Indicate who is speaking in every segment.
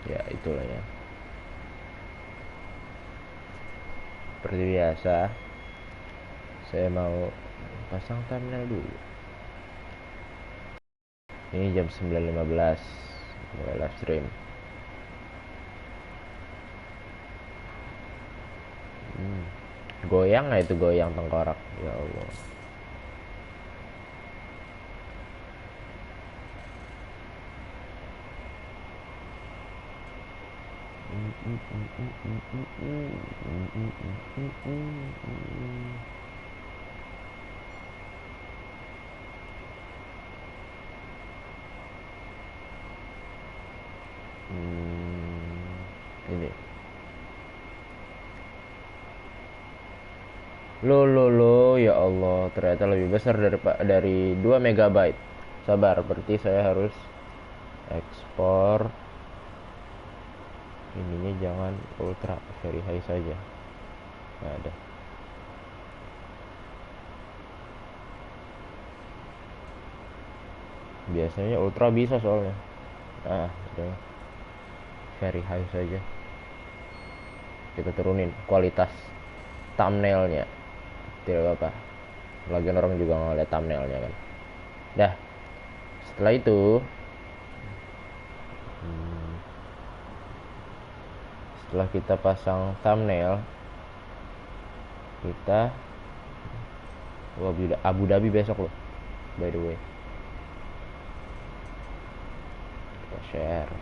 Speaker 1: Ya itulah ya. Seperti biasa, saya mau pasang thumbnail dulu. Ini jam 9.15 mulai live stream. Goyang nggak itu, goyang tengkorak? Ya Allah. Ini lo ya Allah, ternyata lebih besar dari 2 megabyte. Sabar, berarti saya harus ekspor ininya, jangan ultra, very high saja. Nggak ada. Biasanya ultra bisa soalnya. Udah very high saja. Kita turunin kualitas thumbnailnya, tidak apa-apa, lagian orang juga ngeliat thumbnailnya kan. Dah, setelah itu setelah kita pasang thumbnail, kita Abu Dhabi besok loh, by the way. Kita share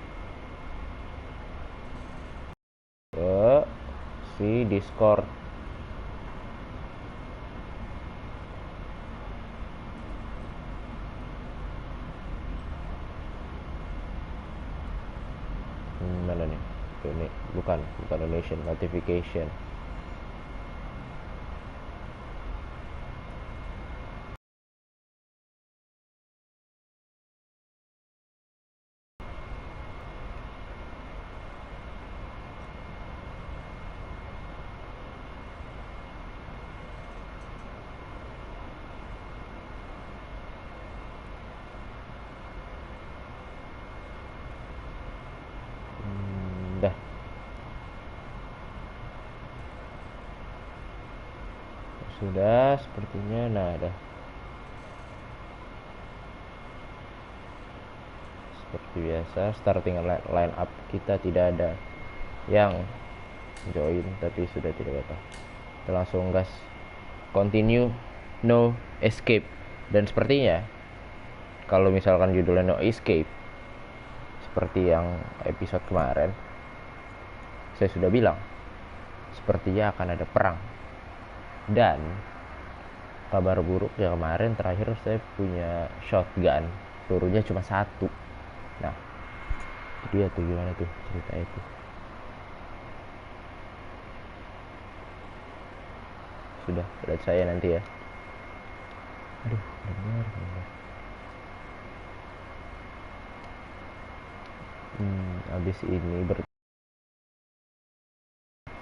Speaker 1: ke si Discord. Mana nih? Ini bukan donation, notification. Dah. Sudah sepertinya. Nah, dah. Seperti biasa, starting line up kita tidak ada yang join, tapi sudah tidak apa-apa. Kita langsung gas. Continue, no escape. Dan sepertinya kalau misalkan judulnya no escape, seperti yang episode kemarin, saya sudah bilang sepertinya akan ada perang. Dan kabar buruk ya, kemarin terakhir saya punya shotgun, pelurunya cuma 1. Nah, dia tuh gimana tuh cerita itu. Sudah, lihat saya nanti ya. Aduh, benar. Abis ini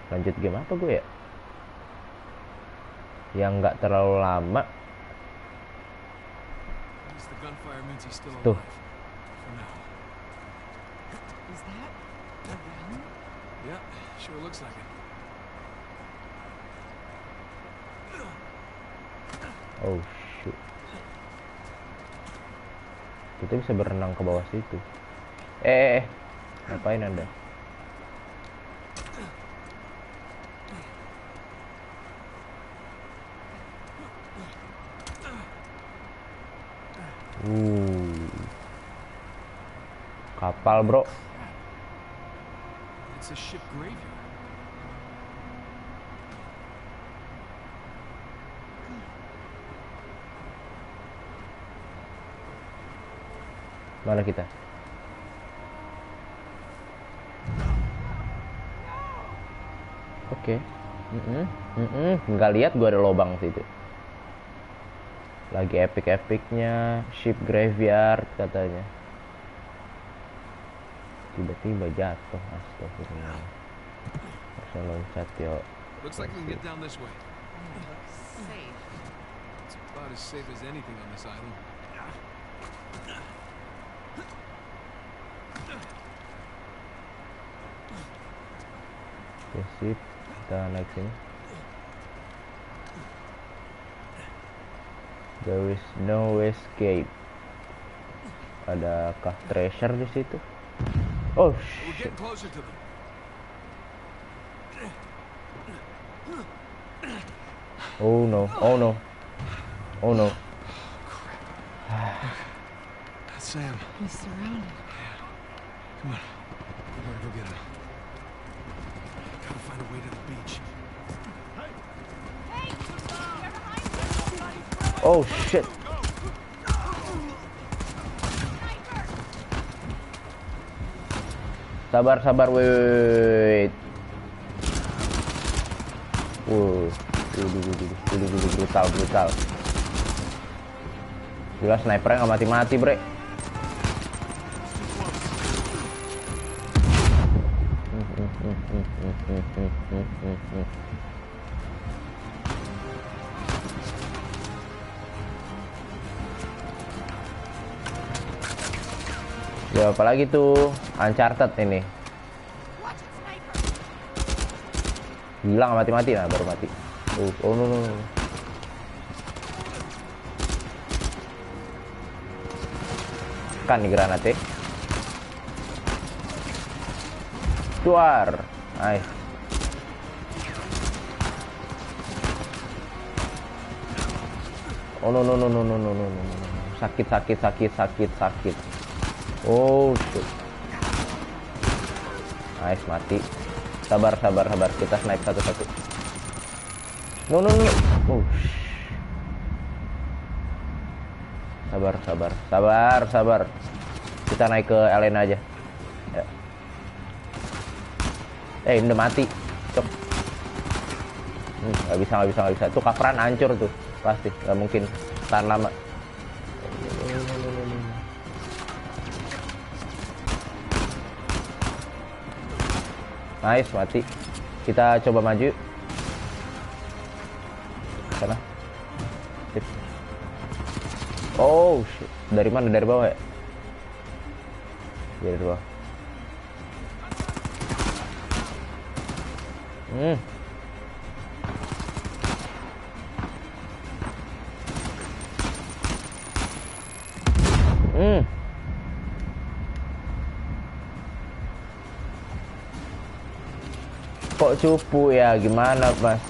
Speaker 1: lanjut game apa gue ya? Yang nggak terlalu lama. Tuh.
Speaker 2: Is that around?
Speaker 3: Yeah, sure looks like it.
Speaker 1: Oh shoot. Kita bisa berenang ke bawah situ. Ngapain Anda? Kapal, bro.
Speaker 3: It's a ship graveyard.
Speaker 1: Mana kita? Oke. Nggak lihat gua ada lobang situ. Lagi epic-epicnya ship graveyard katanya. Tiba-tiba jatuh, astagfirullah. Harusnya loncat yo.
Speaker 3: Looks like we can get down this way.
Speaker 2: Looks safe.
Speaker 3: It's about as safe as anything on this island.
Speaker 1: Oke, sip. Kita naik sini. There is no escape. Adakah treasure di situ? Oh
Speaker 3: We're
Speaker 1: shit.
Speaker 3: getting closer to them.
Speaker 1: Oh no. Oh no. Oh no.
Speaker 3: That's Sam.
Speaker 2: He's surrounded.
Speaker 3: Come on. We gotta go get him. Gotta find a way to the beach.
Speaker 1: Oh shit. Sabar, sabar, wait. Brutal, brutal. Gila, snipernya nggak mati-mati, bre. Ya, apalagi tuh Uncharted ini. Gila, nggak mati-mati, nah baru mati. Oh no, no, no. Kan nih granatnya. Keluar. Nice. Oh no no no no no no no no. Sakit sakit sakit sakit sakit. Oh shit. Nice, mati. Sabar sabar sabar, kita snipe satu-satu. No no no. Oh. Sabar sabar sabar sabar. Kita naik ke Elena aja. Ya. Ini udah mati. Cok. Nggak bisa nggak bisa nggak bisa. Tuh coveran hancur tuh pasti. Nggak mungkin tahan lama. Nice, mati. Kita coba maju. Sana. Sip. Oh shit. Dari mana? Dari bawah ya? Dari bawah. Kok cupu ya? Gimana, Mas?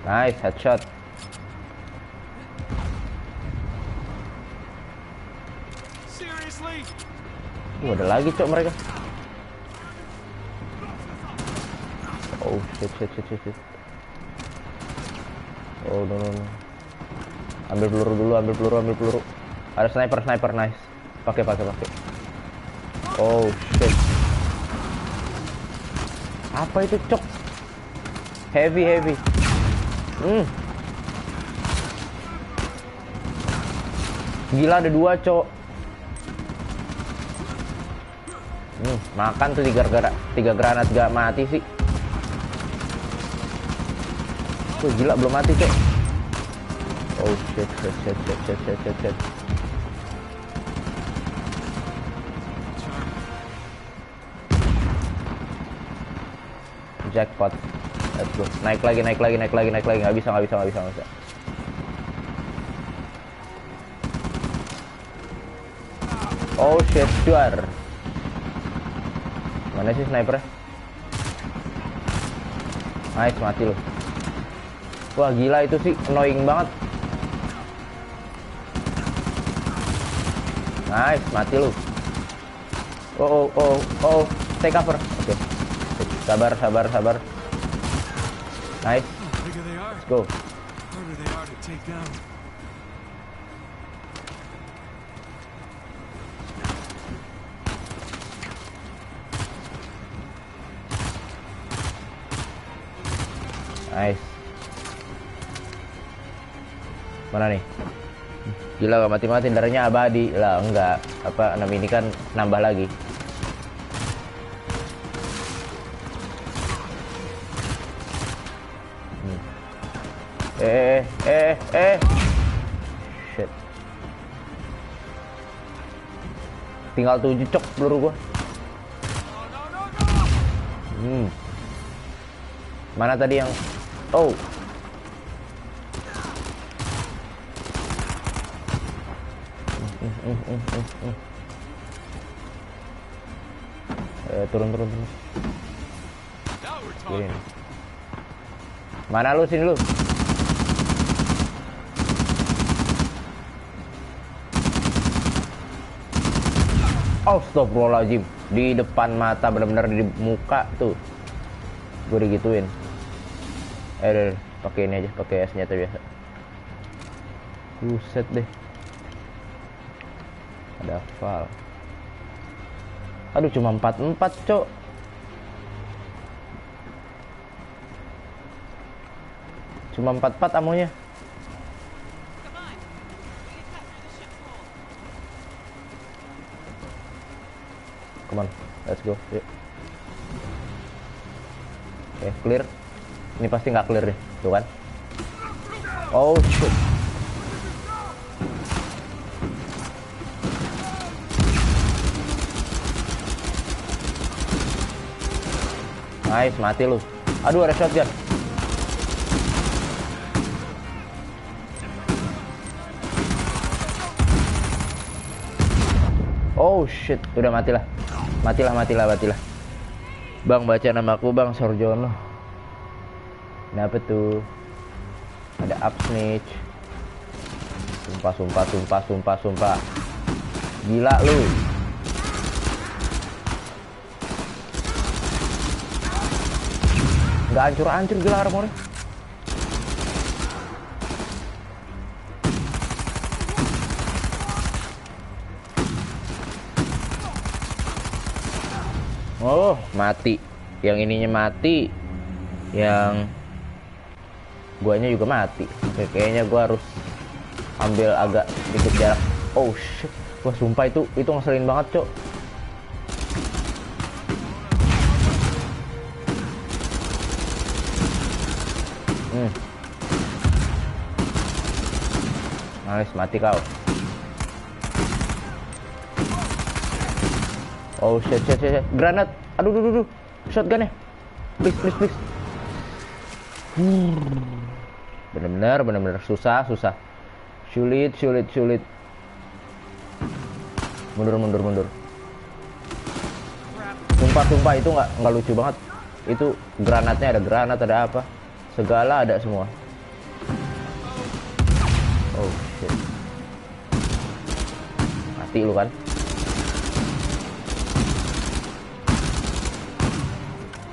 Speaker 1: Nice, headshot.
Speaker 3: Seriously?
Speaker 1: Ada lagi, cok, mereka. Oh, shit, shit, shit, shit, shit. Oh, no, no, no. Ambil peluru dulu, ambil peluru, ambil peluru. Ada sniper, sniper, nice. Pakai, pakai, pakai. Oh, shit. Apa itu, cok? Heavy, heavy. Gila, ada dua, cok. Makan tuh tiga granat gak mati sih. Tuh gila, belum mati, cok. Oh shit, shit, shit, shit, shit, shit, shit, shit. Jackpot. Let's go. Naik lagi, naik lagi, naik lagi, naik lagi. Nggak bisa, nggak bisa, nggak bisa, nggak bisa. Oh shit, juar. Mana sih snipernya? Nice, mati loh. Wah gila, itu sih annoying banget. Nice, mati lu. Oh, oh, oh, oh, take cover. Oke. Sabar, sabar, sabar. Nice. Let's go. Nice. Mana nih? Gila, gak mati-mati, darahnya abadi. Lah enggak. Apa nama ini kan nambah lagi. Shit. Tinggal 7 cok peluru gua. Mana tadi yang oh. Turun. Gini. Mana lu, sini lu. Astagfirullahaladzim, di depan mata, benar-benar di muka tuh. Gue digituin. Pakai ini aja, pakai senjata biasa. Buset deh. Ada Val. Aduh, cuma 44, cok. Cuma 44 amonya. Come on, let's go. Yuk. Oke, clear. Ini pasti nggak clear deh, tuh kan? Oh shit. Nice, mati lu. Aduh, ada shotgun. Oh shit, udah matilah. Matilah. Bang, baca namaku Bang Sorjono. Kenapa tuh? Ada up snitch. Sumpah. Gila lu. Nggak hancur gila armornya. Oh, mati. Yang ininya mati. Yang guanya juga mati. Oke, kayaknya gua harus ambil agak sedikit jarak. Oh shit. Wah, sumpah itu ngeselin banget, cok. Nice, mati kau. Oh shit. Granat. Aduh. Shotgun ya. Please. Bener-bener susah. Sulit. Mundur. Sumpah itu nggak lucu banget. Itu granatnya, ada granat, ada apa. Segala ada semua. Oh shit. Mati lu kan.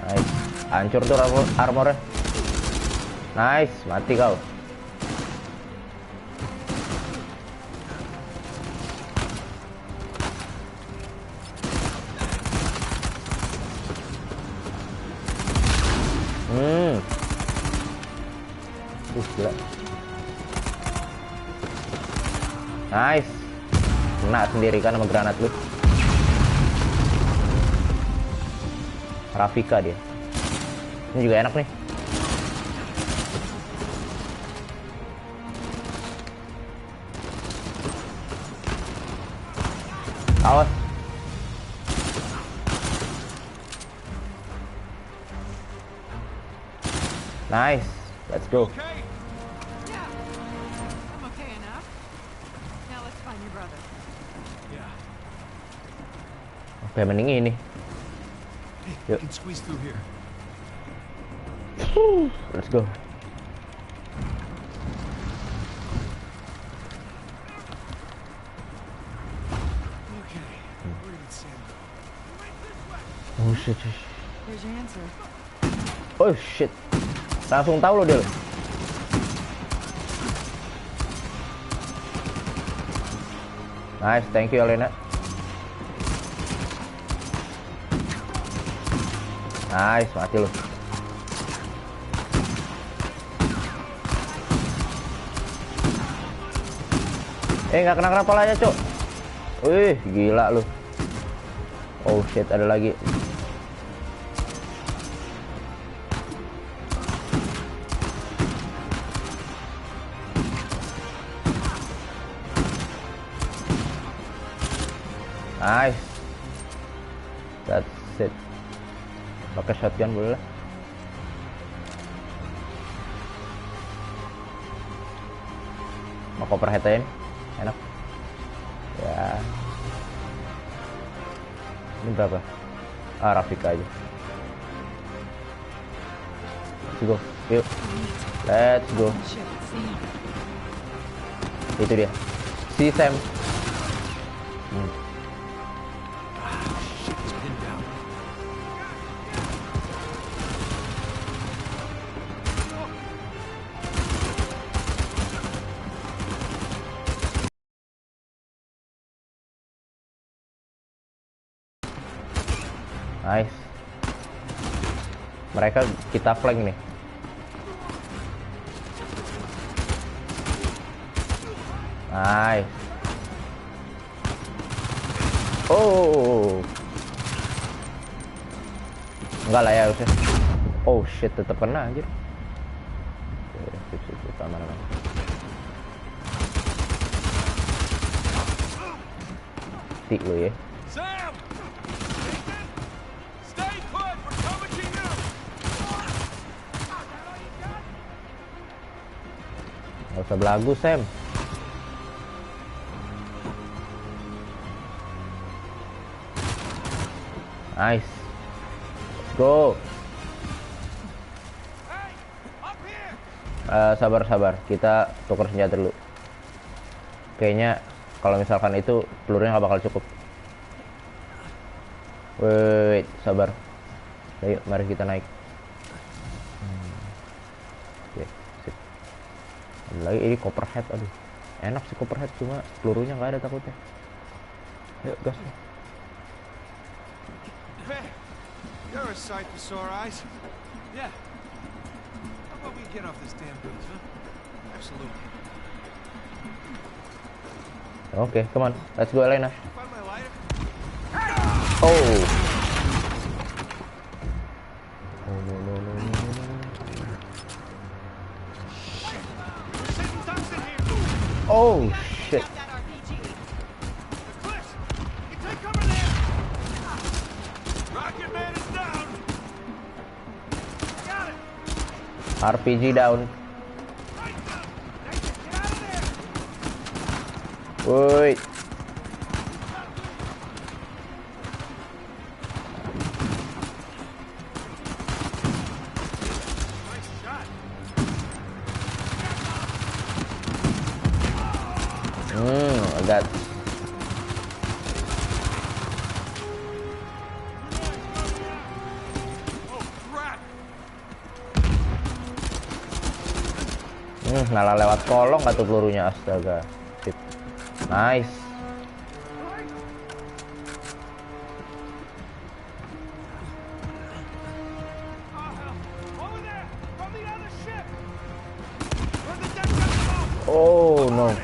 Speaker 1: Nice. Hancur tuh armornya. Nice, mati kau. Gila. Nice. Kena sendiri kan sama granat lu. Rafika dia. Ini juga enak nih. Awas. Nice. Let's go.
Speaker 2: Okay? Yeah. I'm okay enough. Now let's find your brother.
Speaker 3: Yeah.
Speaker 1: Oke, mending ini.
Speaker 3: Hey,
Speaker 1: Yuk.
Speaker 3: we can squeeze through here.
Speaker 1: Let's go.
Speaker 3: Okay. Where did Sam go?
Speaker 1: Oh shit.
Speaker 2: There's your answer.
Speaker 1: Oh shit. Langsung tahu lo dia lo. Nice, thank you Alena. Nice, mati lo. Nggak kena-kena palanya, cok. Wih, gila lu. Oh shit, ada lagi. Nice. That's it. Pakai shotgun boleh lah. Mau cover head-nya ini enak ya. Ini berapa? Rafika aja. Let's go, yuk, let's go.
Speaker 2: Shit, Sam.
Speaker 1: Itu dia si Sam.
Speaker 3: Shit, he's pinned down.
Speaker 1: Nice. Mereka kita flank nih. Nice. Oh. Enggak lah ya harusnya. Oh shit, tetap kena anjir. Sip, aman. Tik lu ya.
Speaker 3: Sam! Stay put! We're coming to you!
Speaker 1: Gak usah belagu, Sam. Nice. Let's go.
Speaker 3: Hey! Up here!
Speaker 1: Sabar. Kita tukar senjata dulu. Kayaknya kalau misalkan itu pelurunya nggak bakal cukup. Wait, sabar. Ayo, mari kita naik. Oke, sip. Ada lagi ini copperhead, aduh. Enak sih copperhead, cuma pelurunya nggak ada takutnya. Ayo, gas.
Speaker 3: Man, you're a sight for sore eyes. Yeah. How about we get off this damn booze, huh? Absolutely.
Speaker 1: Oke, come on. Let's go, Elena.
Speaker 3: Find my lighter?
Speaker 1: Oh. No.
Speaker 3: We're sitting ducks in here!
Speaker 1: Oh, shit.
Speaker 2: That RPG.
Speaker 3: The cliffs! You take cover there! Rocket Man is down! Got it!
Speaker 1: RPG down.
Speaker 3: Right down! Nathan, get out of there!
Speaker 1: Woi.
Speaker 3: Nice shot!
Speaker 1: Agak.
Speaker 3: Oh, crap!
Speaker 1: Ngalah lewat kolong nggak tuh pelurunya, astaga. Sip. Nice.
Speaker 3: Oh, hell! Over there! From the other ship! Where the deck got
Speaker 1: Oh no.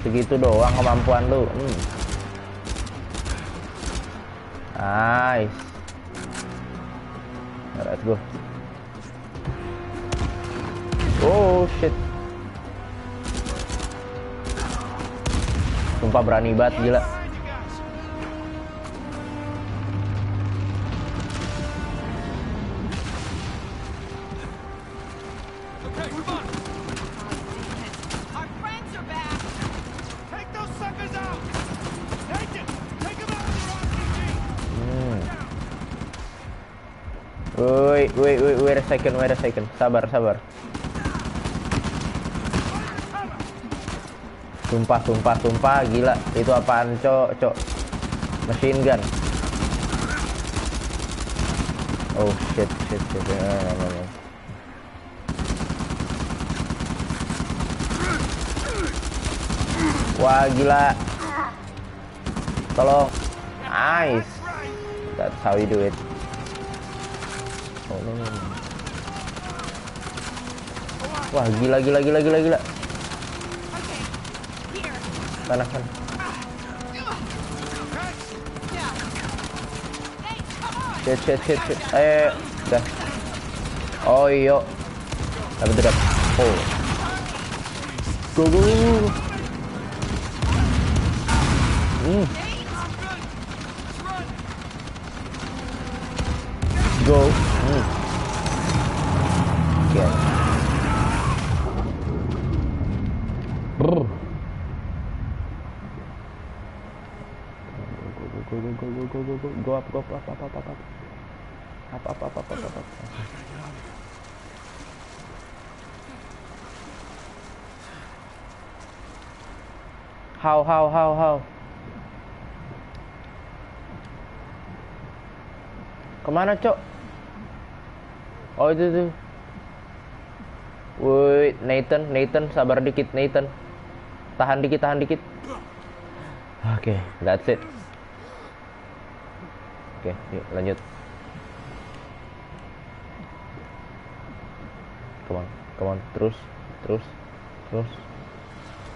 Speaker 1: Segitu doang kemampuan lu. Nice. Let's go. Oh shit. Sumpah berani banget, gila.
Speaker 3: behind you guys! Okay, move on!
Speaker 2: Our friends are back.
Speaker 3: Take those suckers out! Nathan, take them out with your RPG!
Speaker 1: Wait a second. Sabar. Sumpah, gila. Itu apaan, cok? Machine gun. Oh shit. Wah, gila. Tolong. Nice. That's how you do it. Oh no. Wah, gila.
Speaker 2: Okay,
Speaker 1: sana.
Speaker 2: Yeah. Hey, come on.
Speaker 1: Shit. Udah. Oh iya. Dapat. Oh. Go. Go. Okay. Brr. Go up. Up. How? Kemana, Cok? Oh, itu. Woi, Nathan, sabar dikit, Nathan. Tahan dikit. Oke, that's it. Oke, yuk lanjut. Come on, terus.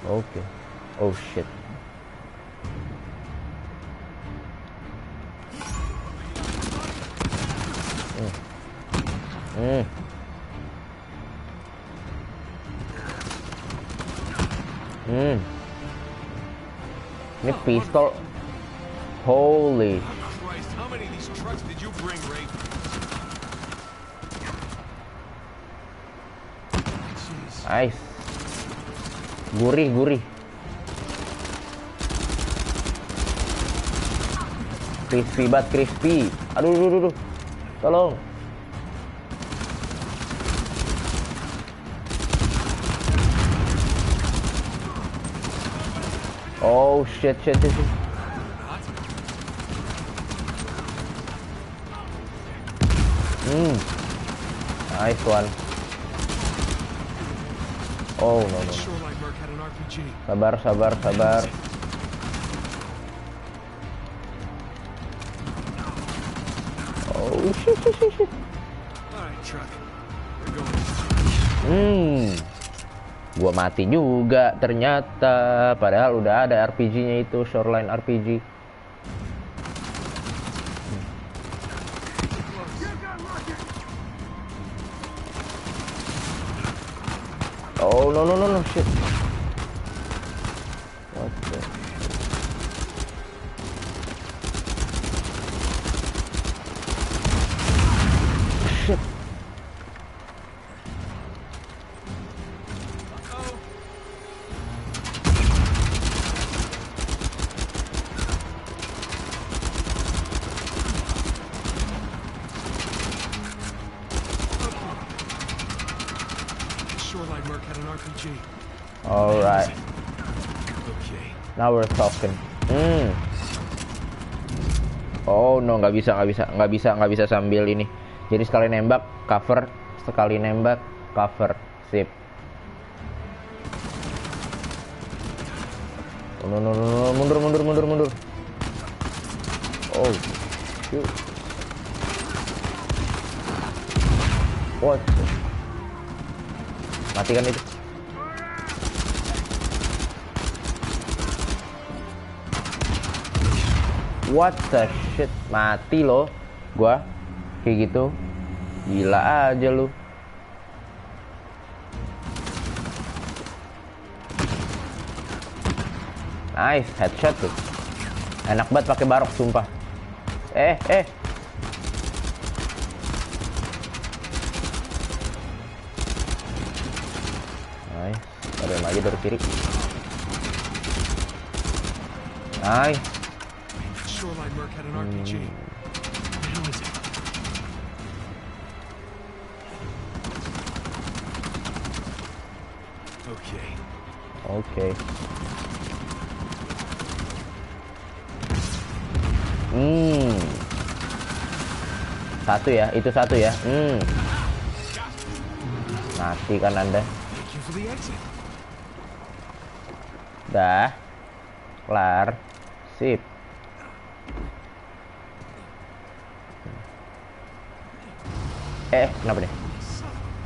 Speaker 1: Oke. Oh shit. Ini pistol. Holy.
Speaker 3: Christ, how many of these trucks did you bring, Ray? Jeez.
Speaker 1: Nice. Gurih. Crispy. Aduh. Tolong. Oh shit. Nice one. Oh no.
Speaker 3: Shoreline Merc had an RPG.
Speaker 1: Sabar. Oh shit.
Speaker 3: Alright, truck. We're going.
Speaker 1: Gua mati juga ternyata. Padahal udah ada RPG-nya itu, Shoreline RPG. Oh no shit. What the? Shit.
Speaker 3: Shoreline Merc had an RPG.
Speaker 1: Alright.
Speaker 3: Okay.
Speaker 1: Now we're talking. Oh no, nggak bisa sambil ini. Jadi sekali nembak cover, sip. Oh, no, mundur. Oh, shoot. What? Matikan itu. What the shit, mati loh gua kayak gitu. Gila aja lu. Nice, headshot tuh. Enak banget pakai barok sumpah. Nice, ada lagi dari kiri. Nice.
Speaker 3: Shoreline Merc had an RPG. How is it?
Speaker 1: Okay. Satu ya, itu satu ya. Mati kan Anda. Dah. Kelar. Sip. Kenapa deh?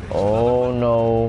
Speaker 1: Oh no.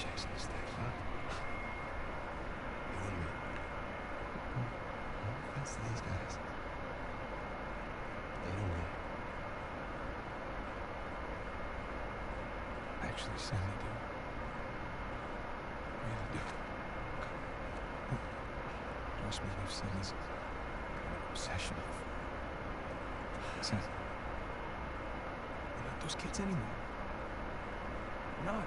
Speaker 4: chasing this thing, huh? You and me. No offense to these guys. They don't need it. Actually, Sam, they do. Really do. Trust me, we've seen this obsession before. Sam, we're not those kids anymore. We're not.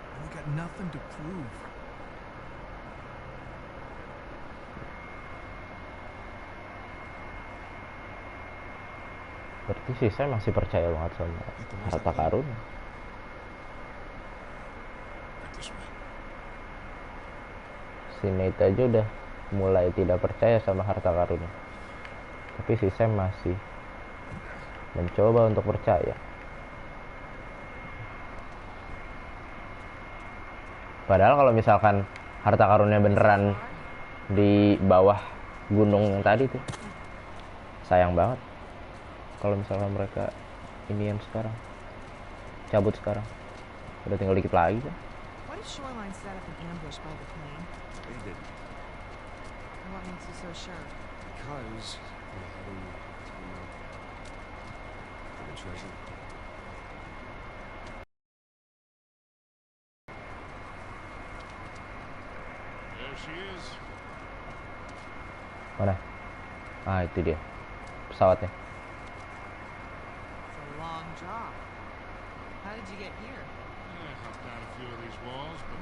Speaker 4: And we got nothing to prove.
Speaker 1: Berarti sih saya masih percaya banget sama harta karun.
Speaker 4: Right this way.
Speaker 1: Si Nate aja udah mulai tidak percaya sama harta karunnya. Tapi si Sam masih mencoba untuk percaya. Padahal kalau misalkan harta karunnya beneran di bawah gunung yang tadi tuh, sayang banget kalau misalkan mereka inian sekarang, cabut sekarang, udah tinggal dikit lagi kan.
Speaker 2: Why did Shoreline set up an ambush by the plane?
Speaker 4: They didn't.
Speaker 2: And what makes you so sure?
Speaker 4: Because we're heading to the treasure.
Speaker 5: There she is.
Speaker 1: Mana? Ah, itu dia pesawatnya.
Speaker 2: It's a long drop. How did you get here?
Speaker 5: I hopped down a few of these walls, but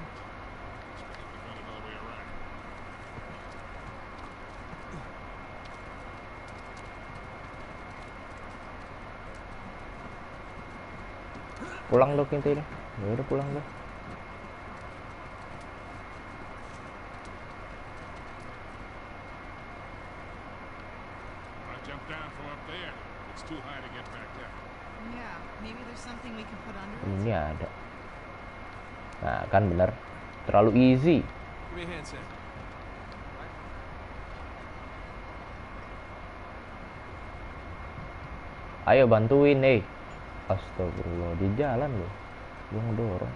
Speaker 5: it's probably got another way around.
Speaker 1: Pulang dong Kinti ini. Ya udah pulang deh.
Speaker 5: I jumped down from up there. It's too high to get back down.
Speaker 2: Yeah, maybe there's something we can put under it.
Speaker 1: Ini ada. Nah, kan bener. Terlalu easy.
Speaker 3: Give me a hand, Sam.
Speaker 1: Ayo bantuin, Astagfirullah, di jalan loh. Gua ngedorong.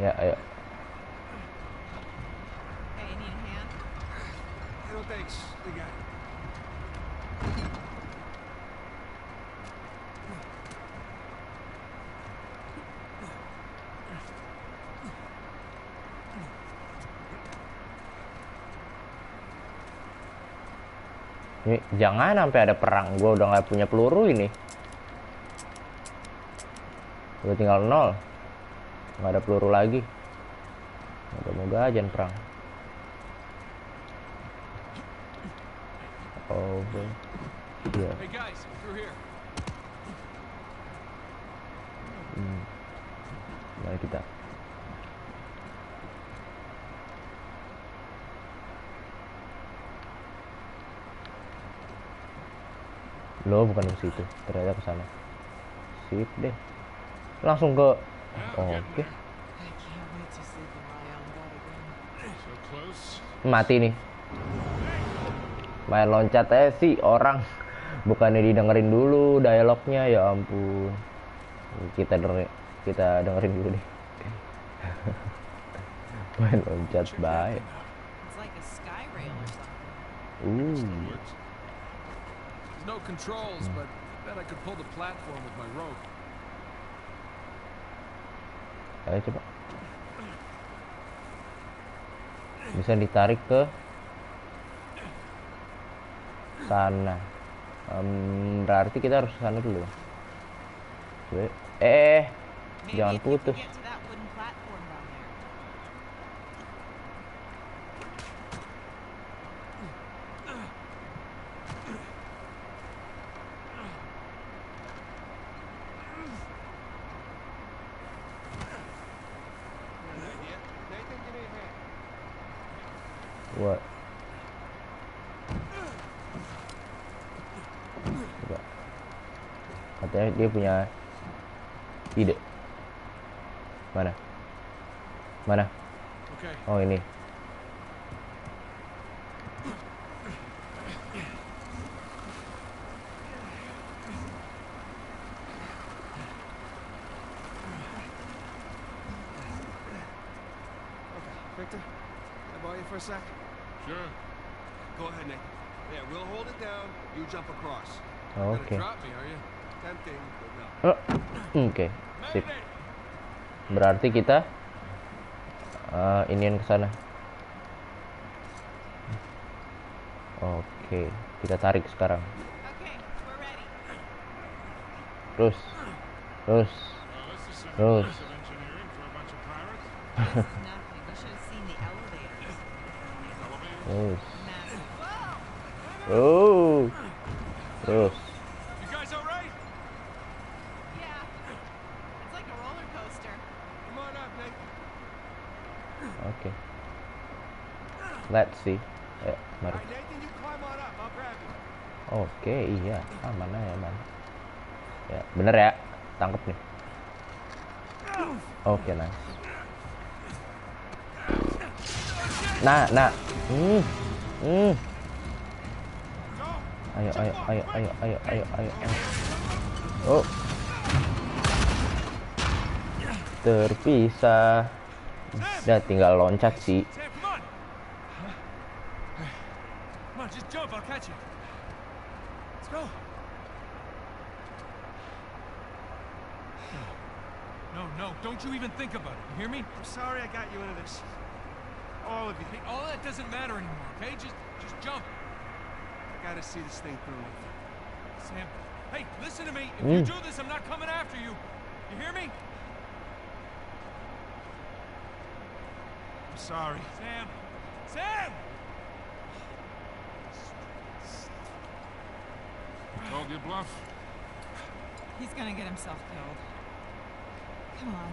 Speaker 1: Ya, ayo.
Speaker 2: Hey, you need a hand?
Speaker 3: No thanks. We got it.
Speaker 1: Ini jangan sampai ada perang. Gua udah nggak punya peluru ini. Udah tinggal 0. Nggak ada peluru lagi. Moga-moga aja perang. Oh, iya.
Speaker 3: Hey guys, through here.
Speaker 1: Mari kita. Lo bukan ke situ, ternyata ke sana. Sip deh. Langsung ke.
Speaker 5: Well, getting
Speaker 1: Oke.
Speaker 5: there.
Speaker 2: I can't wait to sleep in my own bed again.
Speaker 5: So close.
Speaker 1: Mati nih. Main loncat aja sih orang. Bukannya didengerin dulu dialognya, ya ampun. Kita dengerin dulu deh. Main loncat baik.
Speaker 2: It's like a sky rail or something.
Speaker 1: Uh.
Speaker 5: Works.
Speaker 3: There's no controls, but I bet I could pull the platform with my rope.
Speaker 1: Ayo coba. Bisa ditarik ke sana. Berarti kita harus ke sana dulu.
Speaker 2: Maybe
Speaker 1: Jangan
Speaker 2: if you
Speaker 1: putus.
Speaker 2: could get to that wooden platform down there.
Speaker 3: Nathan, give me a hand.
Speaker 1: What? Coba. Katanya dia punya ide. Mana? Mana?
Speaker 3: Okay.
Speaker 1: Oh, ini.
Speaker 3: Victor? Can I borrow you for a sec?
Speaker 5: Sure.
Speaker 4: Go ahead, Nick. Yeah, we'll hold it down. You jump across.
Speaker 1: Oke.
Speaker 3: Gonna drop me, are you?
Speaker 4: Tempting, but no.
Speaker 1: Oke, sip. Berarti kita iniin ke sana. Oke, kita tarik sekarang.
Speaker 2: Okay, we're ready.
Speaker 1: Terus.
Speaker 5: Well, this is some
Speaker 1: Rose.
Speaker 5: impressive engineering for a bunch of pirates.
Speaker 2: This is nothing. You should have seen the elevators.
Speaker 5: Elevators.
Speaker 1: Terus.
Speaker 2: Massive.
Speaker 1: Terus.
Speaker 3: You guys all right?
Speaker 2: Yeah. It's like a roller coaster.
Speaker 3: Come on up, Nick.
Speaker 1: Oke. Let's see. Ayo,
Speaker 3: All
Speaker 1: mari.
Speaker 3: right, Nathan, you climb on up. I'll grab you.
Speaker 1: Oke, iya. Aman ya, aman. Ya, bener ya. Tangkep nih. Oke, nice. Nah. Ayo. Oh. Terpisah. Udah tinggal loncat sih.
Speaker 3: Sam, come on. Come on, just jump. I'll catch you. Let's go.
Speaker 6: No, don't you even think about it. You hear me?
Speaker 3: I'm sorry I got you into this. All of you.
Speaker 6: Hey, all that doesn't matter anymore, okay? Just jump.
Speaker 3: I gotta see this thing through.
Speaker 6: Sam, hey, listen to me. If you do this, I'm not coming after you. You hear me?
Speaker 3: I'm sorry.
Speaker 6: Sam!
Speaker 5: Called your bluff.
Speaker 2: He's gonna get himself killed. Come on.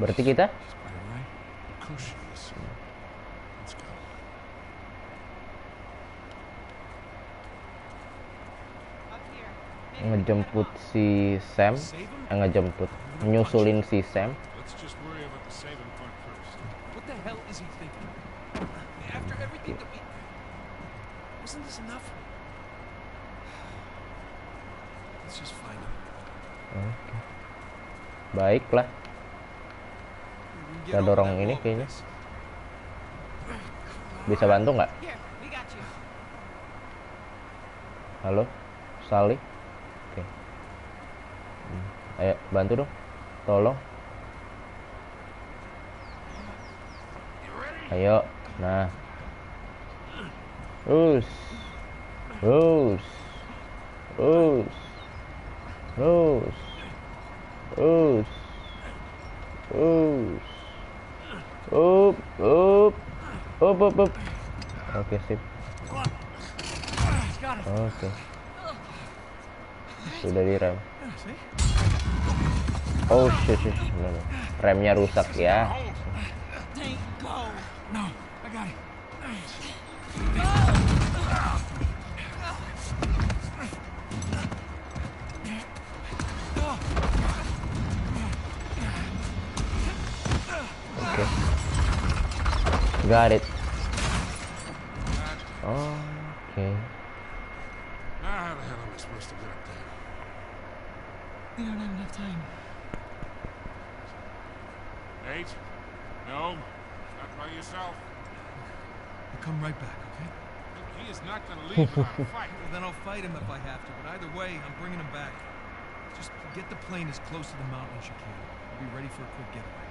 Speaker 1: Berarti kita
Speaker 5: Spider, right? Cushions. Let's go.
Speaker 2: Up here. Maybe we can
Speaker 1: ngejemput
Speaker 2: get off.
Speaker 1: si Sam, ngejemput, nyusulin si Sam.
Speaker 5: Let's just worry about the saving part first.
Speaker 6: What the hell is he thinking? After everything that we...
Speaker 3: Wasn't this enough? Let's just find him.
Speaker 1: Oke. Baiklah,
Speaker 3: We can
Speaker 1: kita
Speaker 3: get over
Speaker 1: dorong
Speaker 3: that
Speaker 1: ini
Speaker 3: wall.
Speaker 1: kayaknya. Bisa bantu nggak?
Speaker 2: Here, we got you.
Speaker 1: Halo, Sally. Oke. Ayo bantu dong, tolong. Ayo, nah. Terus. Up. Oke, sip. Oke. Sudah direm. Oh shit. No. Remnya rusak ya.
Speaker 2: Tank, go.
Speaker 6: No, I got it.
Speaker 1: Oke. Got it. Oke.
Speaker 5: Now how the hell are we supposed to get up there?
Speaker 2: We don't have enough time.
Speaker 5: Nate? No? Not by yourself.
Speaker 6: I'll come right back, okay?
Speaker 5: Look, he is not going to leave without a fight.
Speaker 6: Well, then I'll fight him if I have to, but either way, I'm bringing him back. Just get the plane as close to the mountain as you can. I'll be ready for a quick getaway.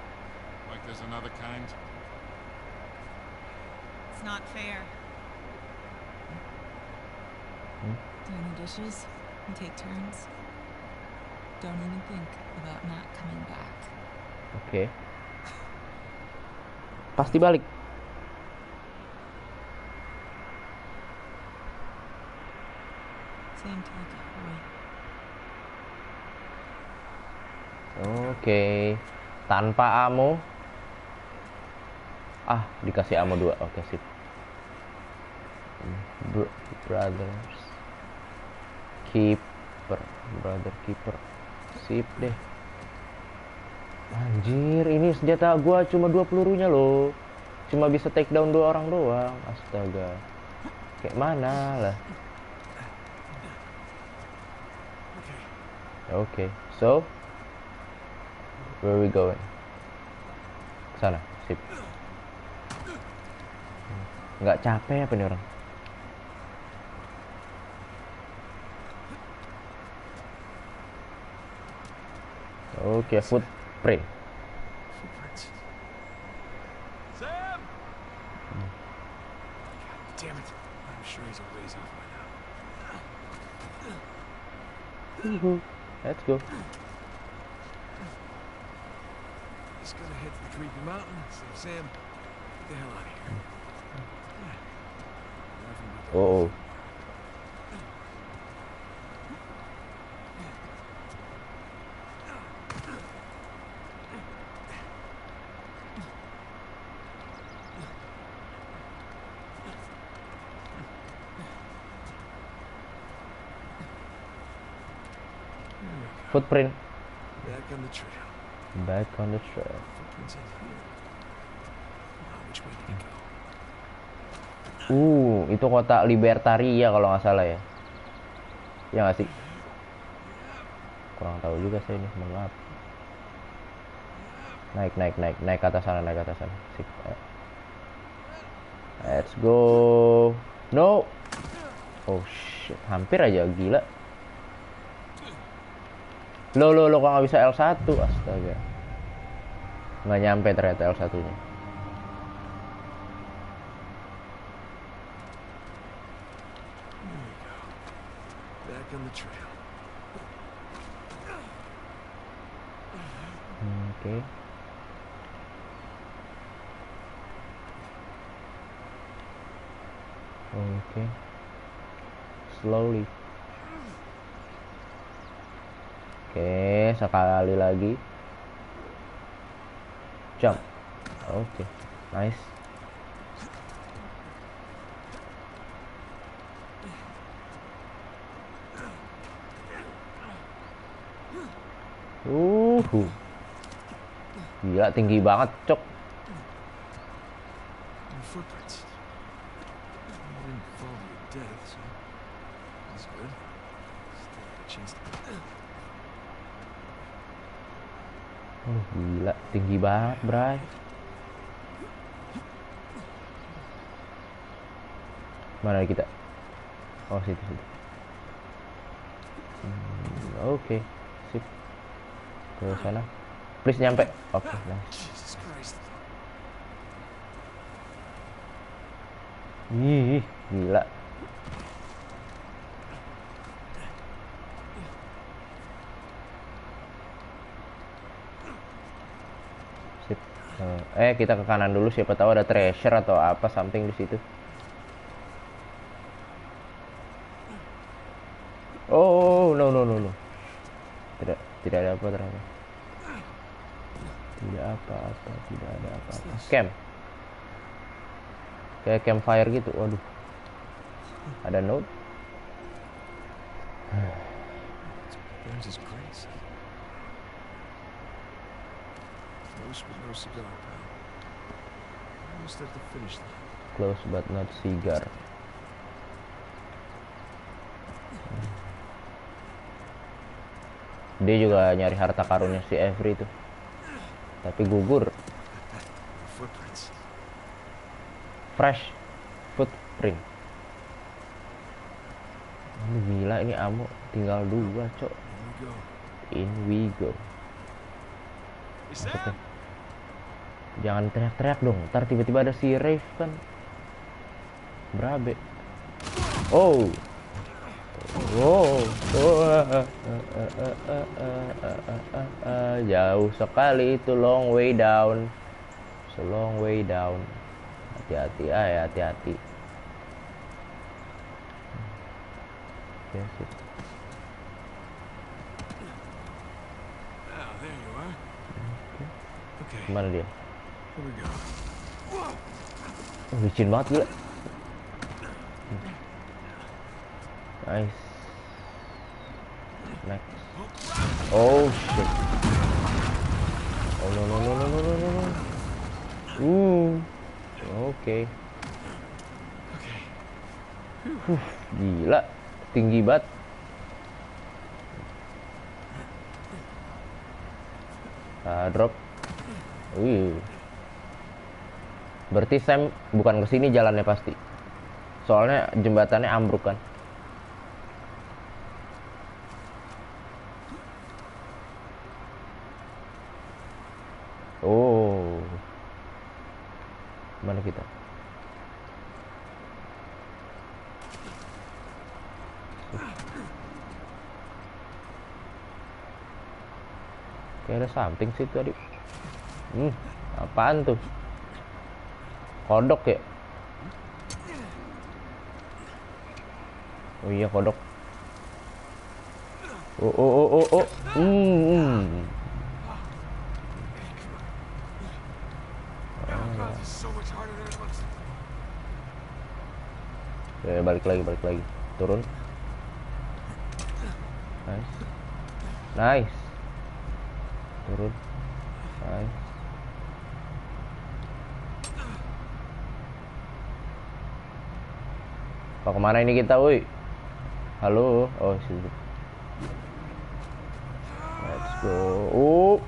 Speaker 5: Like there's another kind?
Speaker 2: It's not fair. Doing the dishes, we take turns. Don't even think about not coming back.
Speaker 1: Oke. Pasti balik.
Speaker 2: Same to the boy.
Speaker 1: Oke. Tanpa ammo. Dikasih ammo 2. Oke, sip. Brothers Keeper. Brother Keeper. Sip deh. Anjir, ini senjata gua cuma 2 pelurunya loh. Cuma bisa take down 2 orang doang. Astaga. Kayak mana lah. Oke. So where we going? Sana, sip. Nggak capek apa nih orang? Oke, footprint.
Speaker 3: Footprints. Sam! God damn it. I'm sure he's a ways off by now.
Speaker 1: Let's go.
Speaker 3: Just gotta head to the creepy mountain. Save Sam. Get the hell out of here. Yeah. Nothing but the-
Speaker 1: Oh, oh. Footprint.
Speaker 3: Back on the trail.
Speaker 1: Back on the trail.
Speaker 3: Footprints in here. Now, which way did he go?
Speaker 1: Itu kota Libertaria kalau nggak salah ya. Ya nggak sih? Kurang tahu juga saya ini, mohon maaf. Naik ke atas sana, Sip. Let's go. No. Oh shit, hampir aja, gila. Lo kok nggak bisa L1? Astaga. Nggak nyampe ternyata L1-nya.
Speaker 3: Back on the trail.
Speaker 1: Oke. Oke. Slowly. Oke, sekali lagi. Jump. Oke. Nice. Gila, tinggi banget, cok.
Speaker 3: No footprints. I didn't fall to your death, so that's good. Still have a chance to.
Speaker 1: Gila, tinggi banget, bray. Mana kita? Oh, situ. Oke, sip. Ke sana. Please nyampe. Oke, nice.
Speaker 3: Jesus Christ.
Speaker 1: Ih, gila. Sip. Kita ke kanan dulu, siapa tahu ada treasure atau apa something di situ. Oh, no. Tidak ada apa ternyata. Tidak ada apa-apa. Camp. Kayak campfire gitu. Waduh. Ada note.
Speaker 3: There's his grace. Close but no cigar, pal. Almost at the finish line.
Speaker 1: Close but not cigar. Dia juga nyari harta karunnya si Avery itu. Tapi gugur.
Speaker 3: Footprints.
Speaker 1: Fresh footprint. Gila, ini ammo tinggal 2, cok.
Speaker 3: Here we go.
Speaker 1: In we go.
Speaker 3: Hey, Sam!
Speaker 1: Jangan teriak-teriak dong, ntar tiba-tiba ada si Rafe kan. Berabe. Oh. Jauh sekali itu, long way down. So long way down. Hati-hati, hati-hati. Yes, yes.
Speaker 3: Now, there you are. Okay,
Speaker 1: Kemana dia?
Speaker 3: here we go.
Speaker 1: Licin banget gila. Nice. Next. Oh shit. Oh no. Oke. Gila, tinggi banget. Drop. Berarti Sam bukan kesini jalannya pasti. Soalnya jembatannya ambruk kan. Oh. Mana kita? Kayak ada something sih tadi. Apaan tuh? Kodok ya? Oh iya kodok. Oh. Balik lagi. Turun. Nice. Turun. Nice. Mau kemana ini kita, woi? Halo. Oh, sini. Let's go.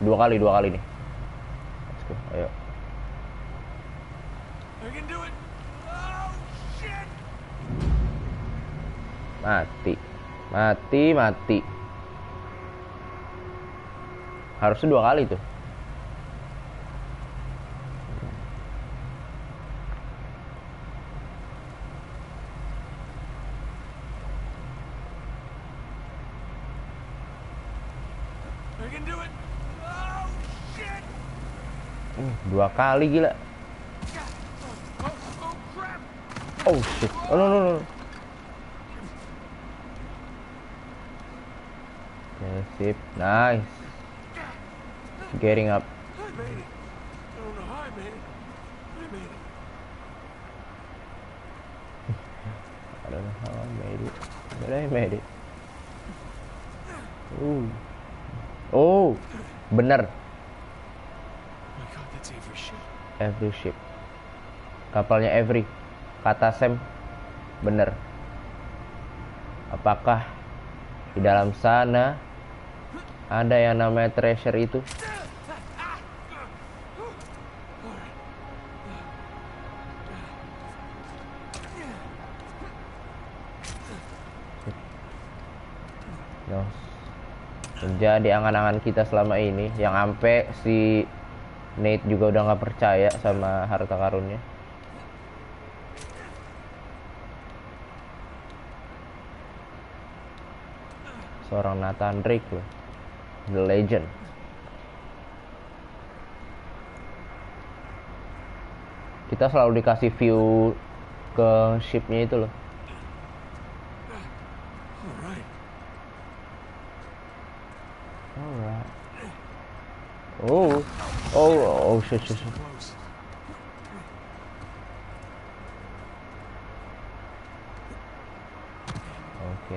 Speaker 1: Dua kali nih. Let's go. Ayo. Mati. Harusnya dua kali tuh. Dua kali gila. Oh shit. Oh no. Okay, sip. Nice. Getting up. I don't know how I made it. But I made it. Oh, bener. Every ship. Kapalnya Every. Kata Sam bener. Apakah di dalam sana ada yang namanya treasure itu? No. Menjadi angan-angan kita selama ini, yang ampe si Nate juga udah nggak percaya sama harta karunnya. Seorang Nathan Drake loh, the legend. Kita selalu dikasih view ke shipnya itu loh. Alright. Oh shit. Okay,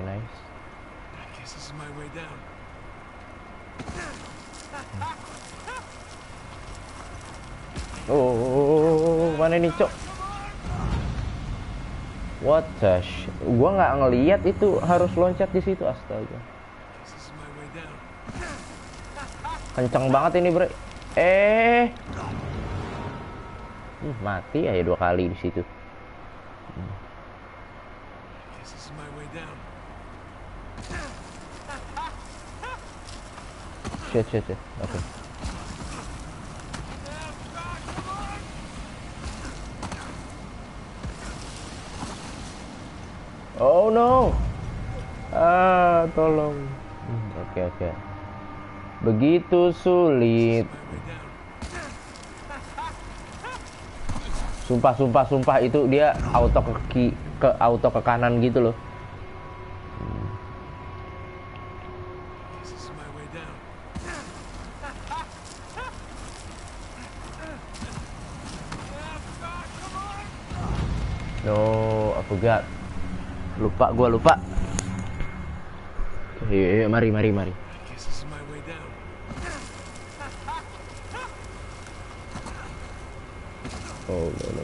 Speaker 1: nice.
Speaker 3: This is my way down.
Speaker 1: Oh, mana nih, Cok? What the shit? Gua nggak ngelihat itu harus loncat di situ, astaga. Kenceng banget ini, bro. Mati aja dua kali di situ. Shit. Oke. Oh no. Tolong. Oke. Begitu sulit. Sumpah itu dia auto ke kanan gitu loh. No, I forgot. Gua lupa. Iya, mari. Oh, no.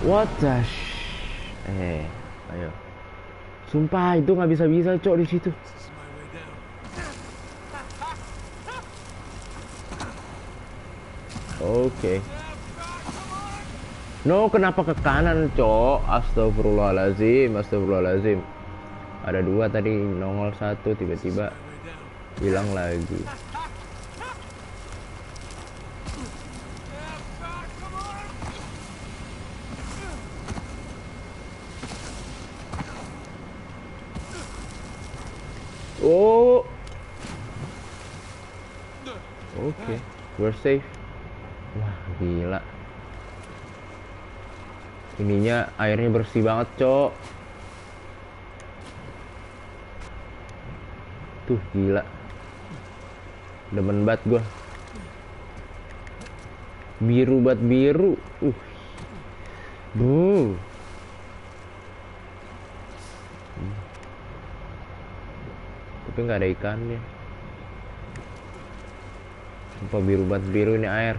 Speaker 1: What the ayo. Sumpah itu nggak bisa, Cok, di situ. Oke. No, kenapa ke kanan, cok? Astagfirullahalazim, astagfirullahalazim. Ada dua tadi, nongol satu, tiba-tiba hilang lagi. Oh. Oke, we're safe. Wah, gila. Ininya airnya bersih banget, cok. Tuh, gila. Demen banget gua. Biru banget, biru. Duh. Tapi nggak ada ikannya. Sumpah biru banget, biru ini air.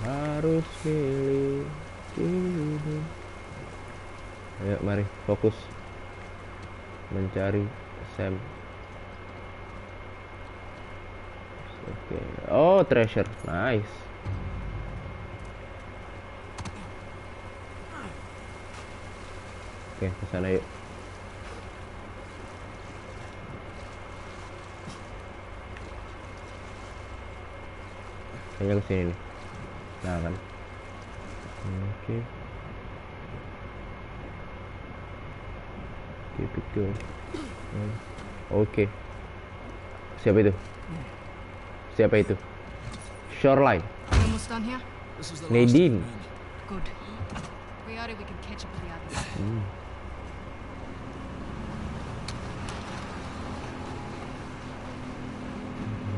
Speaker 1: Harus milih. Ayo mari fokus mencari Sam. Oke. Oh, treasure. Nice. Oke, ke sana yuk. Kayaknya ke sini nih. Nah kan. Oke. Keep it going. Oke. Siapa itu? Siapa itu? Shoreline.
Speaker 7: Almost done here?
Speaker 3: This is the last
Speaker 1: Nadine.
Speaker 3: of the men.
Speaker 7: Good. We are, we can catch up with the others.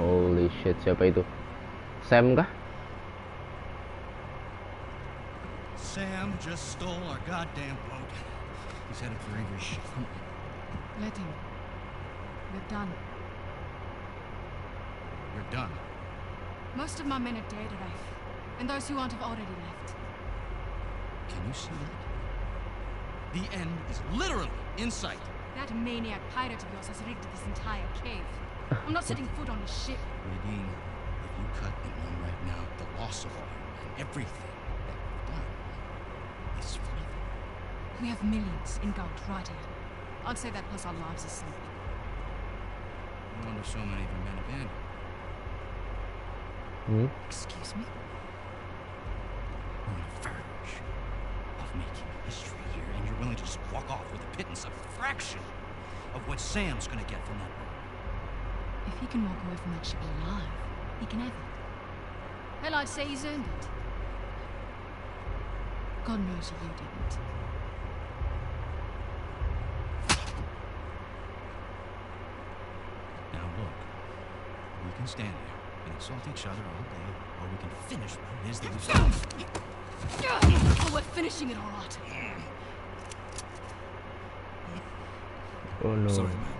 Speaker 1: Holy shit, siapa itu? Sam kah?
Speaker 8: Sam just stole our goddamn boat. He's headed for Avery's ship.
Speaker 7: Let him. We're done.
Speaker 8: We're done.
Speaker 7: Most of my men are dead, Rafe. And those who aren't have already left.
Speaker 8: Can you see that? The end is literally in sight.
Speaker 7: That maniac pirate of yours has rigged this entire cave. I'm not setting foot on his ship.
Speaker 8: Nadine, if you cut in one right now, the loss of all your men, everything that we've done is for nothing.
Speaker 7: We have millions in gold right here. I'd say that plus our lives are sunk.
Speaker 8: No wonder so many of your men abandoned.
Speaker 7: Excuse me?
Speaker 8: We're on the verge of making history here, and you're willing to just walk off with a pittance, a fraction of what Sam's gonna get from that boat.
Speaker 7: If he can walk away from that ship alive, he can have it. Hell, I'd say he's earned it. God knows you didn't.
Speaker 8: Now look, we can stand there and insult each other all day, or we can finish what it is that we've done.
Speaker 7: Oh, we're finishing it all right.
Speaker 1: Oh no.
Speaker 3: Sorry, man.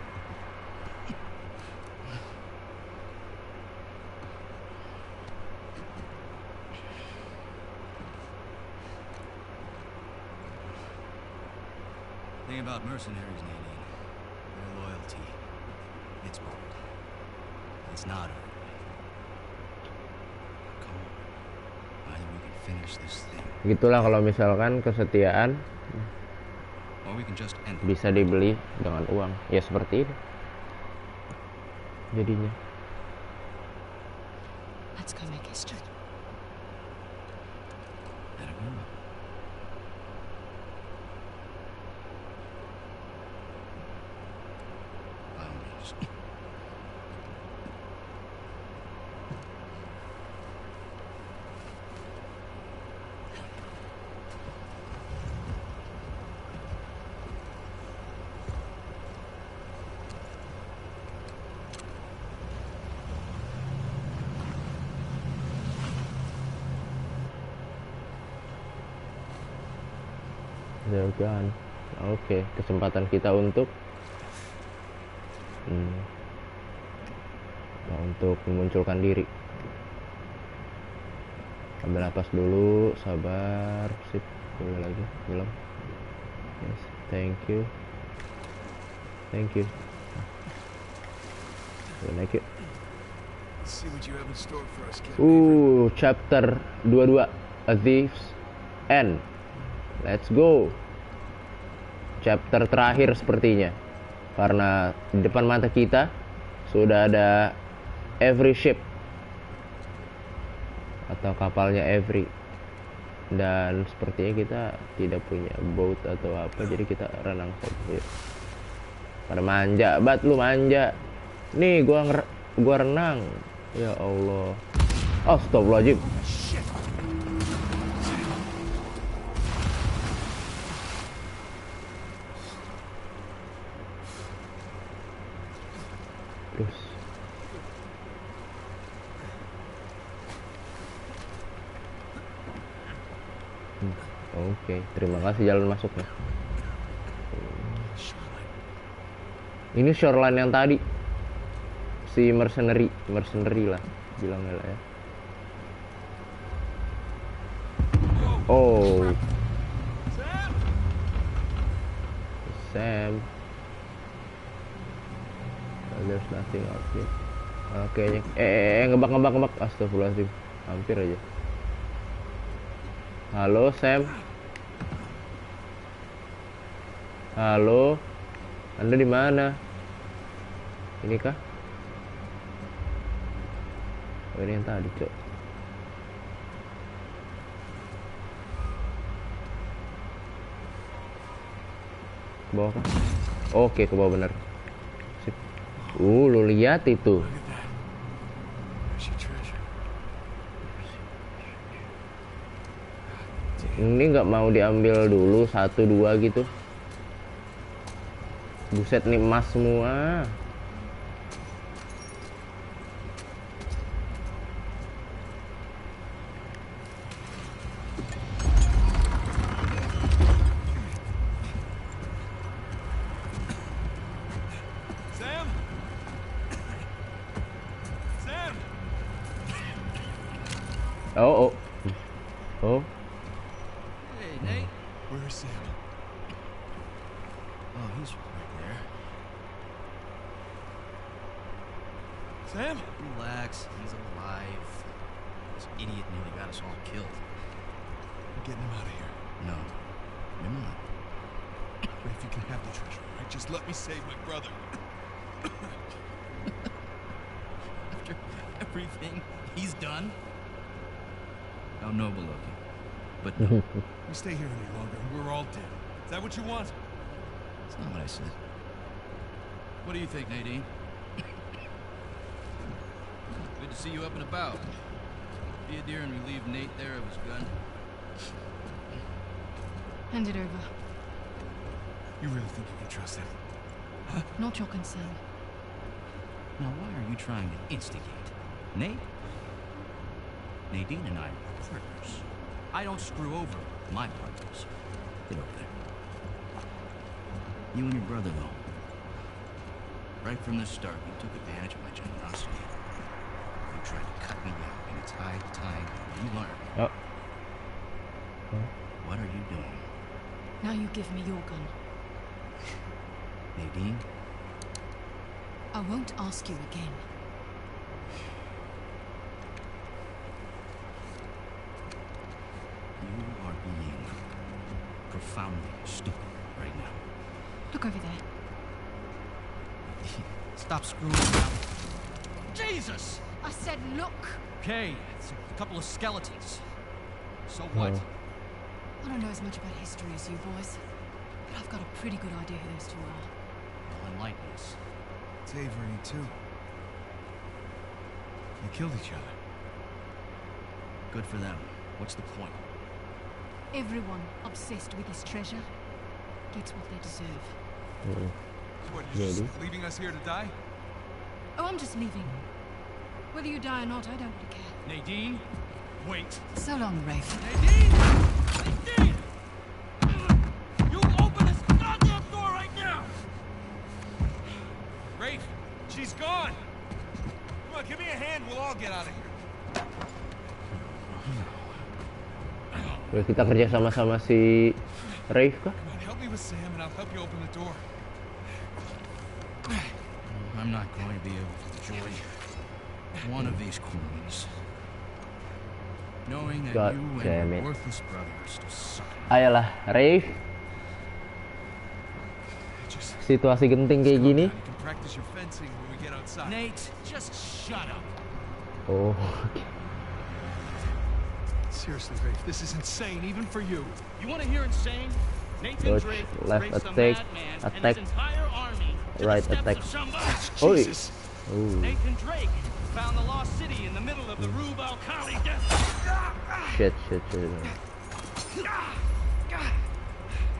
Speaker 8: Thing about mercenaries, Nadine, their loyalty, it's bold. It's not earned. Come on. Either we can finish this thing,
Speaker 1: Gitulah kalau misalkan kesetiaan
Speaker 8: or we can just end it.
Speaker 1: bisa dibeli dengan uang. Ya seperti ini. Jadinya.
Speaker 7: Let's go make history.
Speaker 8: Let it go. By all means.
Speaker 1: They're gone. Oke, kesempatan kita untuk untuk memunculkan diri. Ambil napas dulu, sabar. Sip, boleh lagi, belum. Yes, thank you. Thank you. Naik yuk.
Speaker 3: Let's see what you have in store for us, Captain.
Speaker 1: Chapter 22, A Thief's End. Let's go. Chapter terakhir sepertinya. Karena di depan mata kita sudah ada every ship atau kapalnya every, dan sepertinya kita tidak punya boat atau apa, jadi kita renang saja. Pada manja, bat lu manja. Nih gua renang. Ya Allah. Astagfirullahaladzim. Terus Oke, terima kasih jalan masuknya. Ini shoreline yang tadi. Si mercenary lah bilangnya lah ya. Oh, Sam. There's nothing out here. Oke, ngebak. Astagfirullahaladzim, hampir aja. Halo Sam. Halo, Anda di mana? Ini kah? Oh, ini yang tadi, Cok. Ke bawah kah? Oke, ke bawah bener. Sip. Lu lihat itu. Ini nggak mau diambil dulu 1-2 gitu. Buset nih, emas semua.
Speaker 3: Sam? Sam?
Speaker 1: Oh.
Speaker 8: Hey, Nate.
Speaker 3: Where's Sam?
Speaker 8: Oh, he's right there.
Speaker 3: Sam?
Speaker 8: Relax, he's alive. This idiot nearly got us all killed.
Speaker 3: We're getting him out of here.
Speaker 8: No, you're not.
Speaker 3: Rafe, you can have the treasure, all right? Just let me save my brother.
Speaker 8: After everything he's done? How noble of you. But no,
Speaker 3: We stay here any longer and we're all dead. Is that what you want?
Speaker 8: that's not what I said. What do you think, Nadine? Good to see you up and about. Be a dear and relieve Nate there of his gun.
Speaker 7: Hand it over.
Speaker 3: You really think you can trust him?
Speaker 7: Not your concern.
Speaker 8: Now, why are you trying to instigate? Nate? Nadine and I are partners. I don't screw over my partners. Get over there. You and your brother, though. Right from the start, you took advantage of my generosity. You tried to cut me out, and it's high time you learn.
Speaker 1: Oh.
Speaker 8: What are you doing?
Speaker 7: Now you give me your gun.
Speaker 8: Nadine?
Speaker 7: I won't ask you again.
Speaker 8: You are being profoundly stupid right now.
Speaker 7: Look over there.
Speaker 8: Stop screwing around. Jesus!
Speaker 7: I said look!
Speaker 8: Okay, it's a couple of skeletons. So what?
Speaker 7: I don't know as much about history as you boys, but I've got a pretty good idea who those two are.
Speaker 8: Well, enlighten us.
Speaker 3: It's Avery, too. They killed each other.
Speaker 8: Good for them. What's the point?
Speaker 7: Everyone obsessed with this treasure gets what they deserve.
Speaker 3: So what, you're just leaving us here to die?
Speaker 7: Oh, I'm just leaving. Whether you die or not, I don't really care.
Speaker 8: Nadine? Wait.
Speaker 7: So long, Rafe.
Speaker 8: Nadine! Nadine! You open this goddamn door right now!
Speaker 3: Rafe, she's gone! Come on, give me a hand, we'll all get out of here.
Speaker 1: Oke, kita kerja sama-sama si Rafe kah?
Speaker 6: Come on, help me with Sam and I'll help you open the door.
Speaker 8: I'm not going to be able to enjoy one of these coins. Knowing that
Speaker 1: God
Speaker 8: you
Speaker 1: damn
Speaker 8: and
Speaker 1: it.
Speaker 8: your worthless brother are still sucking.
Speaker 1: Ayolah, Rafe.
Speaker 6: Just
Speaker 1: Situasi genting kayak
Speaker 6: calm
Speaker 1: gini.
Speaker 6: down. You can practice your fencing when we get outside.
Speaker 8: Nate, just shut up.
Speaker 1: Oh,
Speaker 6: Seriously, Rafe, this is insane, even for you.
Speaker 9: You want to hear insane? Nathan
Speaker 1: Dodge,
Speaker 9: Drake
Speaker 1: left
Speaker 9: raised
Speaker 1: attack,
Speaker 9: a madman
Speaker 1: attack,
Speaker 9: and his entire army to
Speaker 1: right
Speaker 9: the steps
Speaker 1: attack.
Speaker 9: of somebody.
Speaker 1: Oi.
Speaker 6: Jesus.
Speaker 1: Oh,
Speaker 9: Nathan Drake found the lost city in the middle of the Rube al-Khali desert.
Speaker 1: shit.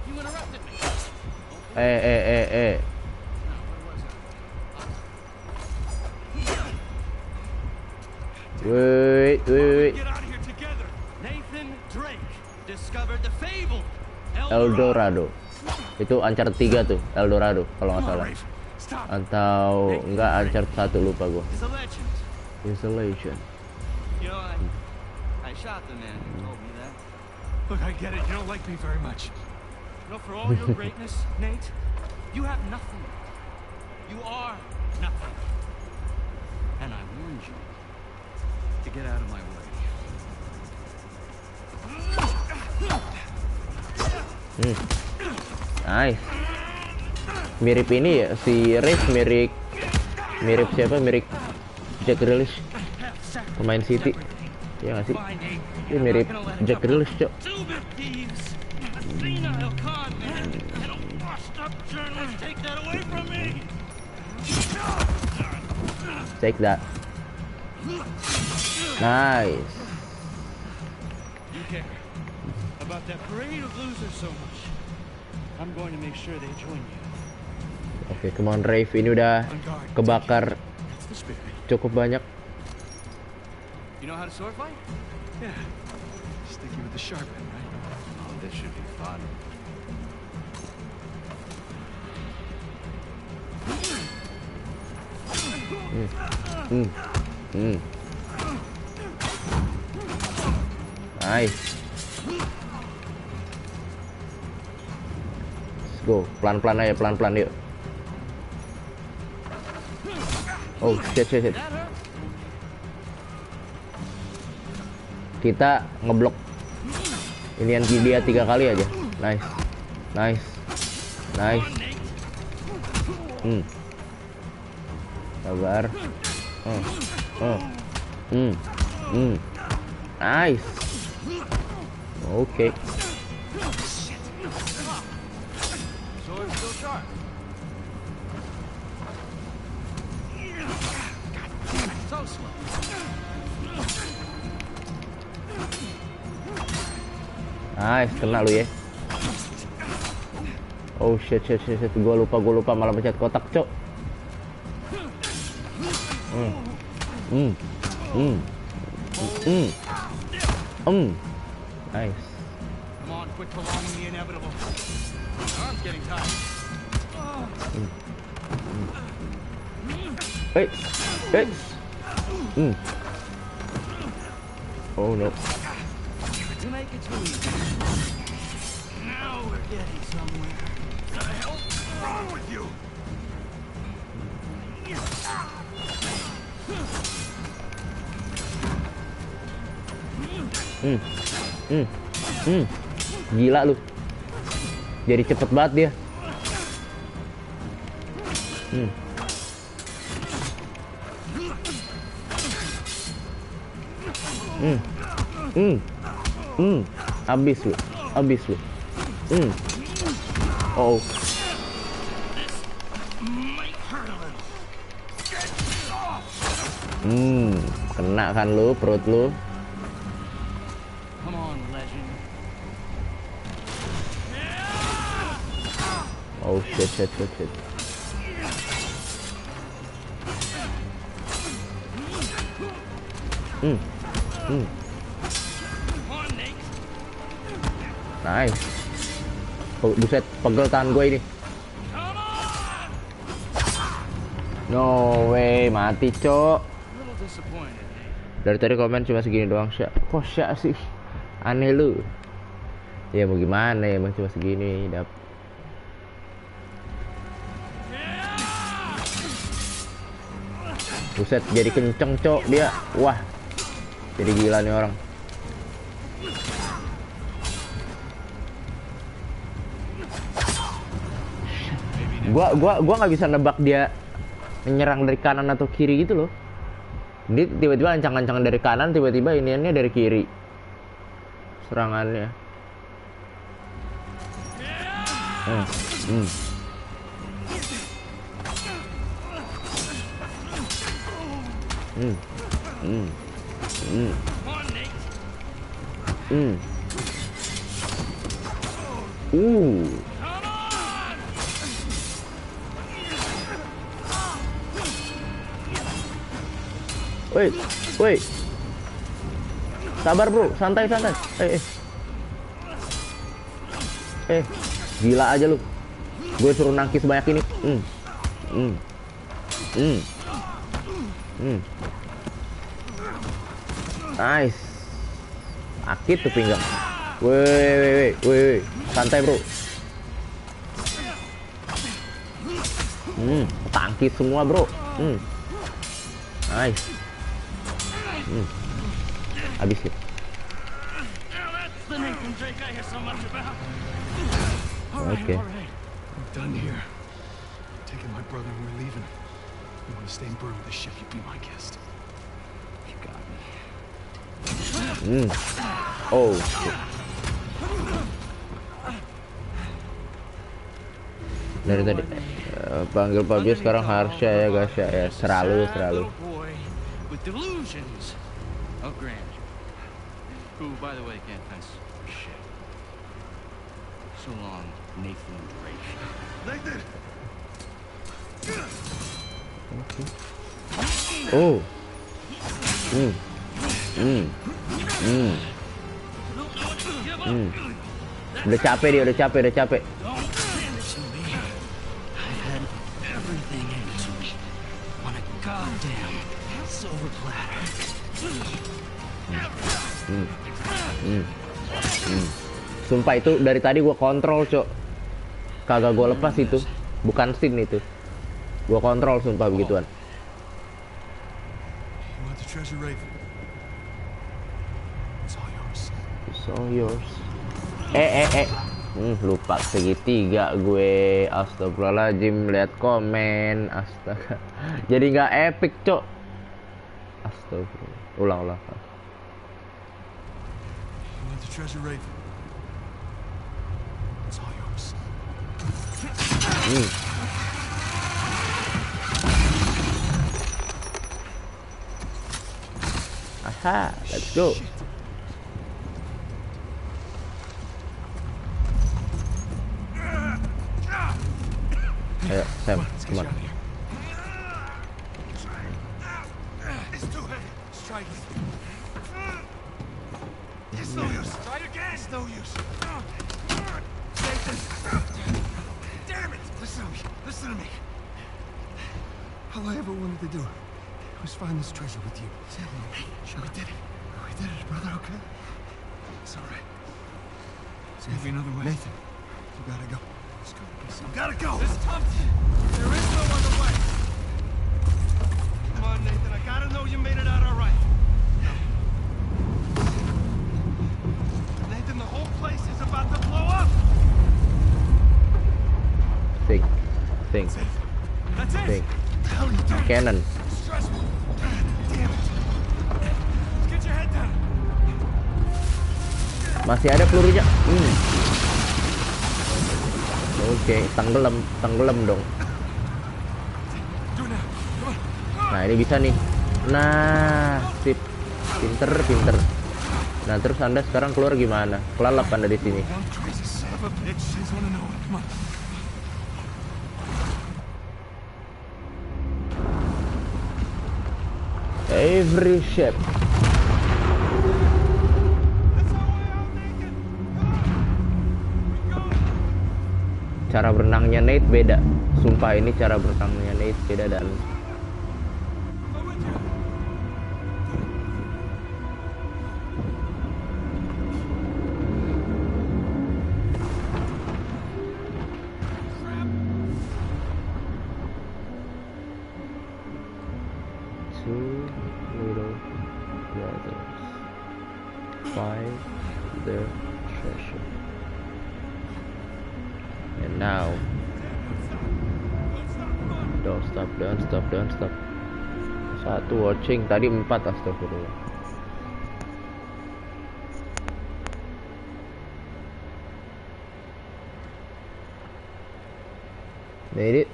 Speaker 9: You interrupted me.
Speaker 1: Eh. Wait.
Speaker 9: Get out of here together. Nathan Drake discovered the fabled
Speaker 1: Eldorado. Itu Uncharted 3 tuh, Eldorado kalau nggak salah.
Speaker 6: Rafe, stop.
Speaker 1: Atau enggak Uncharted 1 lupa gua.
Speaker 9: It's a legend.
Speaker 1: Installation.
Speaker 9: You know, I shot the man who told me that.
Speaker 6: Look, I get it. You don't like me very much.
Speaker 9: You know, for all your greatness, Nate, you have nothing. You are nothing. And I warned you to get out of my way.
Speaker 1: Nice. Mirip ini ya, si Rafe mirip siapa? Mirip Jack Grealish, pemain City. Iya nggak sih?
Speaker 9: Fine, Nate.
Speaker 1: Dia mirip Jack Grealish, cok.
Speaker 9: Two-bit thieves. A senile con man. And a washed-up journalist take that away from me.
Speaker 1: Take that. Nice.
Speaker 9: You care about that parade of losers so much. I'm going to make sure they join you.
Speaker 1: Oke, come on Rafe, ini udah kebakar
Speaker 6: That's the spirit.
Speaker 1: cukup banyak.
Speaker 9: You know how to sword fight?
Speaker 6: Yeah. Sticky with the sharp end, right?
Speaker 8: Oh, this should be fun.
Speaker 1: Nice. Let's go, pelan-pelan aja, pelan-pelan yuk. Oh shit. Kita ngeblok inian dia 3 kali aja. Nice. Sabar. Nice. Oke.
Speaker 9: Sword still sharp. So slow.
Speaker 1: Nice, kena lu ya. Oh shit. Gua lupa malah pencet kotak, cok. Nice.
Speaker 9: Come on, quit prolonging the inevitable. My arm's getting tired.
Speaker 1: Hey. Oh no.
Speaker 9: You make it too easy. Now we're getting somewhere.
Speaker 3: What the hell is wrong with you?
Speaker 1: Gila lu. Jadi cepet banget dia. Abis lu. Oh. Kena kan lu perut lu.
Speaker 9: Come on, legend.
Speaker 1: Oh shit.
Speaker 9: Come on, Nate.
Speaker 1: Nice. Buset, pegel tangan gue ini.
Speaker 9: Come on!
Speaker 1: No way, mati cok.
Speaker 9: A little disappointed, Nate.
Speaker 1: Dari tadi komen cuma segini doang, Syak. Kok Syak sih? Aneh lu. Ya mau gimana ya, emang cuma segini Buset, jadi kenceng cok dia. Wah, jadi gila nih orang. Gua nggak bisa nebak dia menyerang dari kanan atau kiri gitu loh. Dia tiba-tiba ancang-ancangan dari kanan, tiba-tiba iniannya dari kiri serangannya. Woi. Sabar bro, santai. Gila aja lu. Gue suruh nangkis sebanyak ini. Nice. Sakit tuh pinggang. Woi. Santai bro. Tangkis semua bro. Nice. Habis ya. Okay.
Speaker 4: We're done here. Taking my brother and we're leaving. You want to stay and burn with the ship, you be my guest. You got me.
Speaker 1: Oh shit. Dari tadi panggil Pak Bio, sekarang Harsha ya guys ya. Selalu.
Speaker 8: With delusions of grandeur. Who, by the way, can't fence for shit. So long, Nathan Drake.
Speaker 4: Nathan!
Speaker 1: Oh. Udah capek dia, udah capek.
Speaker 8: Don't hand it to me. I had everything handed to me on a goddamn silver platter.
Speaker 1: Sumpah itu dari tadi gua kontrol, Cok. Kagak gua lepas itu. Bukan scene itu. Gua kontrol sumpah begituan.
Speaker 4: You want the treasure, Raven? It's all yours.
Speaker 1: It's all yours. Lupa segitiga gue. Astagfirullahaladzim, lihat komen. Astaga. Jadi nggak epic, Cok. Astagfirullah. Ulang.
Speaker 4: You want the treasure, Raven? It's all yours.
Speaker 1: Aha, let's go. Ayo, Sam, come on.
Speaker 4: It's too heavy. Strike it. It's no use. Try again. It's no use. Nathan. Damn it. Listen to me. All I ever wanted to do was find this treasure with you. We did it. We did it, brother, okay? It's all right. There's gotta be another way. Nathan, you gotta go. You gotta go.
Speaker 3: This is Thompson. There is no other way. Come on, Nathan. I gotta know you made it out all right. Nathan, the whole place is about to blow up.
Speaker 1: Think.
Speaker 3: That's it.
Speaker 1: Think.
Speaker 3: What the hell are you doing?
Speaker 1: Cannon.
Speaker 3: Stressful. Damn it. Let's get your head down.
Speaker 1: Masih ada pelurunya. Oke, tenggelam dong. Nah, ini bisa nih. Nah, sip. Pinter. Nah, terus Anda sekarang keluar gimana? Kelalap Anda di sini. Every ship. Cara berenangnya Nate beda. Sumpah ini cara berenangnya Nate beda dan find the treasure. And now, don't stop. Satu watching, tadi 4, astagfirullah. Made it.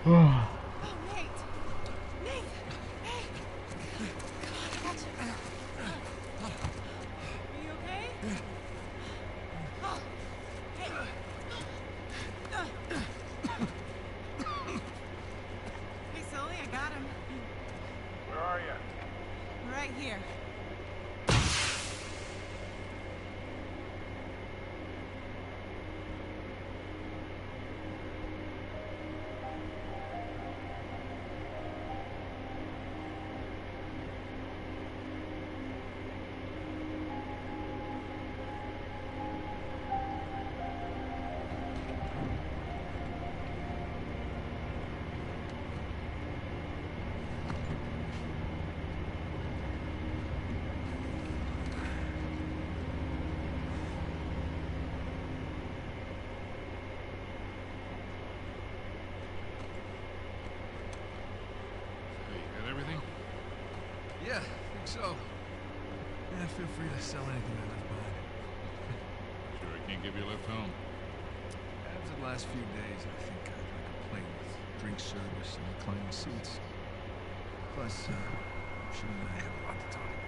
Speaker 2: Oh, Nate! Nate! Hey! God, I got you. Are you okay? Oh, hey! Hey, Sully, I got him.
Speaker 3: Where are you?
Speaker 2: Right here.
Speaker 6: Yeah, I think so. Yeah, feel free to sell anything I left behind.
Speaker 5: Sure I can't give you a lift home.
Speaker 6: After the last few days, I think I'd like a plane with drink service and reclining seats. Plus, she and I have a lot to talk about.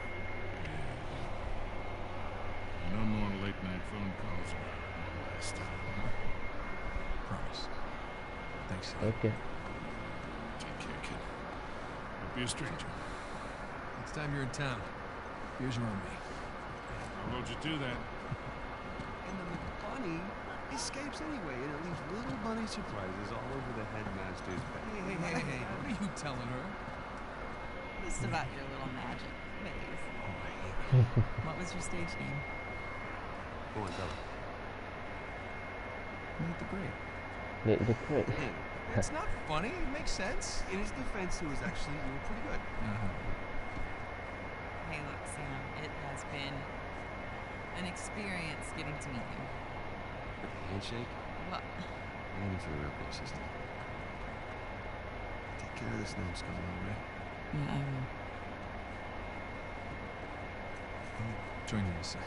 Speaker 5: No more late-night phone calls or last time.
Speaker 6: Promise. Thanks.
Speaker 1: Okay.
Speaker 5: Take care, kid. Don't be a stranger.
Speaker 6: Next time you're in town, here's your on me.
Speaker 5: Why would you do that?
Speaker 4: And the bunny escapes anyway, and it leaves little bunny surprises all over the headmaster's bed.
Speaker 6: Hey, what are you telling her?
Speaker 2: Just about your little magic maze. What was your stage name?
Speaker 4: Go on, tell her.
Speaker 6: Nate the Great.
Speaker 1: Nate the Great.
Speaker 6: It's not funny. It makes sense.
Speaker 4: In his defense, it was actually, you were pretty good.
Speaker 2: Hey, look, Sam, it has been an experience getting to meet you.
Speaker 4: Handshake?
Speaker 2: Well,
Speaker 4: Aiming for a real big sister. Take care of this numbskull, all right?
Speaker 2: yeah, I will.
Speaker 6: Join you in a sec.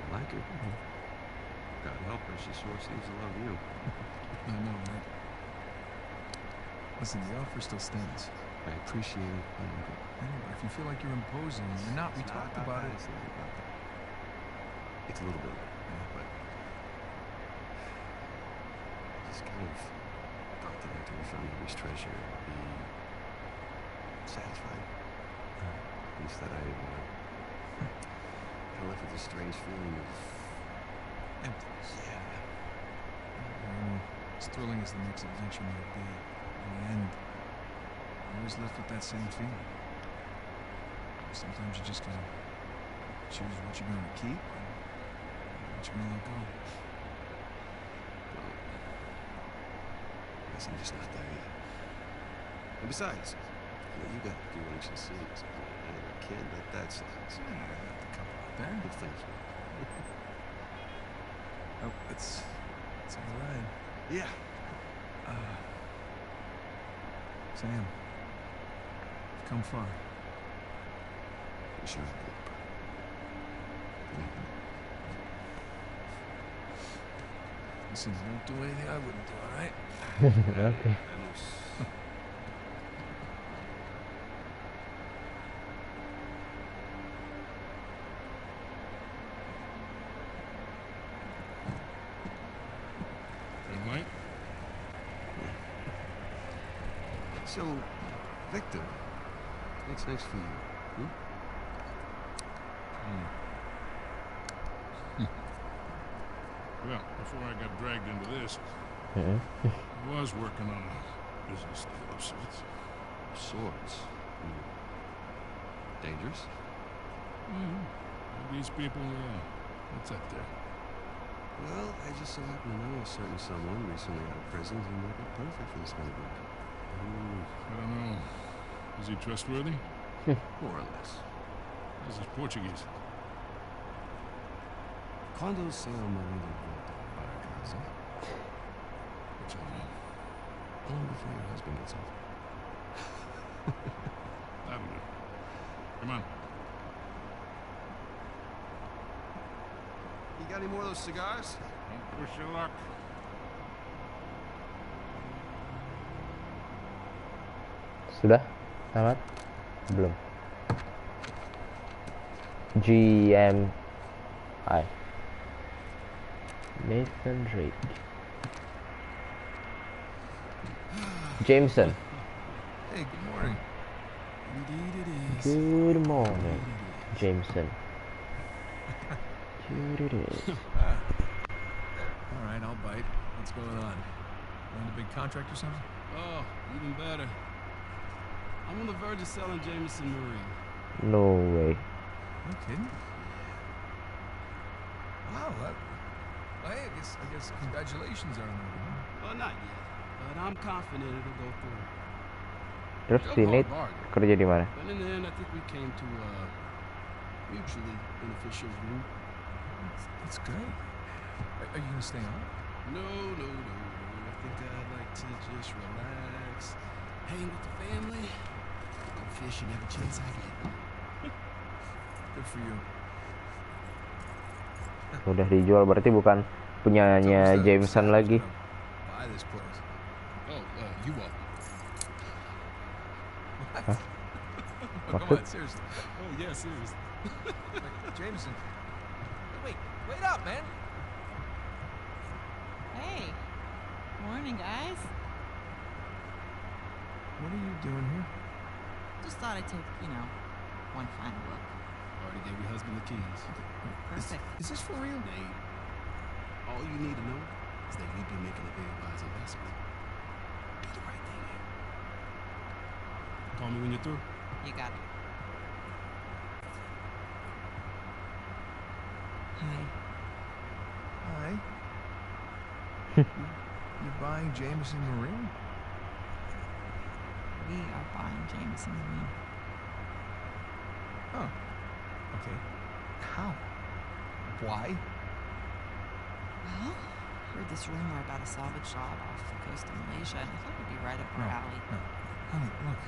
Speaker 4: I like her. God help her, she sure seems to love you.
Speaker 6: I know, right? Listen, the offer still stands.
Speaker 4: I appreciate it. I like it.
Speaker 6: Anyway, if you feel like you're imposing, you're not. We talked about it.
Speaker 4: It's not about that. It's a little bit, yeah, but I just kind of thought that after we found this treasure, I'd be satisfied. At least that I left with a strange feeling of
Speaker 6: Emptiness.
Speaker 4: yeah.
Speaker 6: As thrilling as the next adventure might be, in the end, you're always left with that same feeling. Sometimes you just gotta choose what you're gonna keep and what you're gonna let go.
Speaker 4: Well, I guess I'm just not there yet. And besides, you got your ancient cities. And I can't let that slide.
Speaker 6: So you gotta let the couple out there.
Speaker 4: Well, thank you.
Speaker 6: Oh, it's on the ride.
Speaker 4: Yeah.
Speaker 6: Sam, you've come far.
Speaker 4: You sure have.
Speaker 6: Listen, don't do anything I wouldn't do, all right?
Speaker 1: Okay.
Speaker 5: Green light?
Speaker 4: So, Victor, what's next for you?
Speaker 5: Well, before I got dragged into this,
Speaker 1: Mhm.
Speaker 5: I was working on a business deal of sorts.
Speaker 4: Swords. Dangerous?
Speaker 5: These people, what's that there?
Speaker 4: Well, I just so happen to know a certain someone recently out of prison who might be perfect for this kind of work.
Speaker 5: I don't know. Is he trustworthy?
Speaker 4: More or less.
Speaker 5: This is Portuguese.
Speaker 4: Quando seu marido volta para casa?
Speaker 5: What's that mean?
Speaker 4: How long before your husband gets off?
Speaker 5: That'll do. Come on.
Speaker 3: You got any more of those cigars?
Speaker 5: Don't push your luck.
Speaker 1: Sudah? Tamat? Belum. GMI. Nathan Drake. Jameson.
Speaker 6: Hey, good morning. Indeed it is.
Speaker 1: Good morning, Jameson. Here it is.
Speaker 6: All right, I'll bite. What's going on? On a big contract or something?
Speaker 8: Oh, even better. I'm on the verge of selling Jameson Marine.
Speaker 1: No way.
Speaker 6: No kidding. Wow. Hey, I guess congratulations are in order.
Speaker 8: Well, not yet, but I'm confident it'll go through.
Speaker 1: Terus si Nate kerja di mana?
Speaker 8: But in the end, I think we came to a mutually beneficial agreement.
Speaker 6: That's great. Are you gonna stay on?
Speaker 8: No. I think I'd like to just relax, hang with the family, go fishing every chance I get.
Speaker 6: Good for you.
Speaker 1: Udah dijual berarti bukan punyanya Jameson lagi.
Speaker 6: Buy this place.
Speaker 5: Oh, you won't.
Speaker 6: What? Oh, come on, seriously.
Speaker 5: Oh, yeah, seriously.
Speaker 6: Wait, Jameson. Wait up, man.
Speaker 2: Hey. Morning, guys.
Speaker 6: What are you doing here?
Speaker 2: Just thought I'd take, one final look.
Speaker 8: Already gave your husband the keys.
Speaker 2: Perfect.
Speaker 6: Is this for real?
Speaker 8: Nate, all you need to know is that you'd be making a very wise investment. Do the right thing here. Call me when you're through.
Speaker 2: You got it. Hi.
Speaker 6: Hi. You're buying Jameson Marine?
Speaker 2: We are buying Jameson Marine.
Speaker 6: Oh. Okay. How? Why?
Speaker 2: Well, heard this rumor about a salvage job off the coast of Malaysia, and I thought it'd be right up our alley.
Speaker 6: No. Honey, look.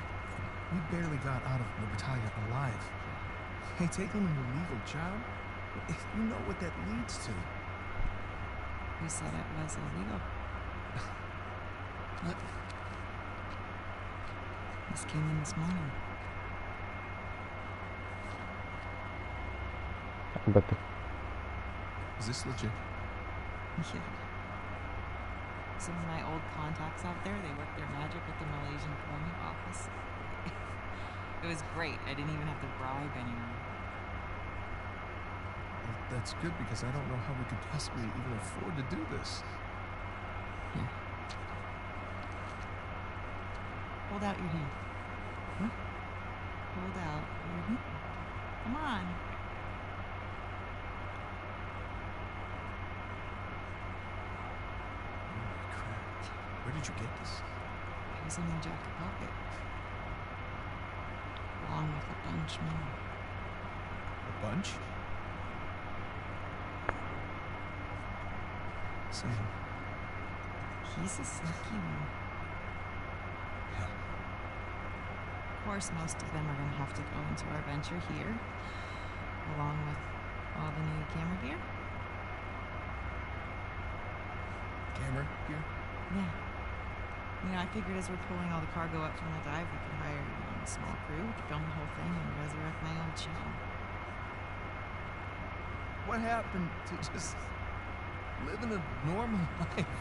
Speaker 6: We barely got out of the battalion alive. Hey, taking an illegal job? You know what that leads to.
Speaker 2: Who said it was illegal? Look. This came in this morning.
Speaker 1: Apa tuh?
Speaker 6: Is this legit?
Speaker 2: Yeah. Some of my old contacts out there, they work their magic with the Malaysian Colonial Office. It was great. I didn't even have to bribe anyone.
Speaker 6: Well, that's good because I don't know how we could possibly even afford to do this.
Speaker 2: Here. Hold out your hand.
Speaker 6: Huh?
Speaker 2: Hold out your hand. Come on.
Speaker 6: Holy crap. Where did you get this?
Speaker 2: It was in my jacket pocket. Along with a bunch more.
Speaker 6: A bunch? Sam.
Speaker 2: He's a sneaky one.
Speaker 6: Yeah.
Speaker 2: Of course, most of them are going to have to go into our venture here, along with all the new camera gear.
Speaker 6: Camera gear?
Speaker 2: Yeah. I figured as we're pulling all the cargo up from the dive, we could hire a small crew to film the whole thing and resurrect my old channel.
Speaker 6: What happened to just living a normal life?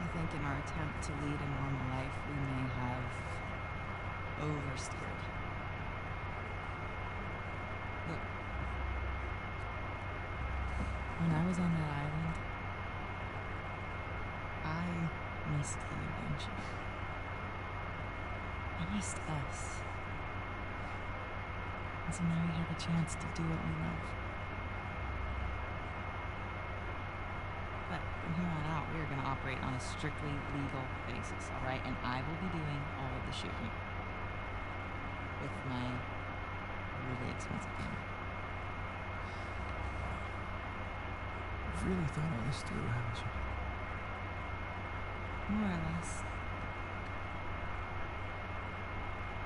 Speaker 2: I think in our attempt to lead a normal life, we may have oversteered. Look, when I was on that island, I missed the adventure. I missed us. And so now we have a chance to do what we love. we are going to operate on a strictly legal basis, all right? And I will be doing all of the shooting with my really expensive camera.
Speaker 6: You've really thought all this through, haven't you?
Speaker 2: More or less.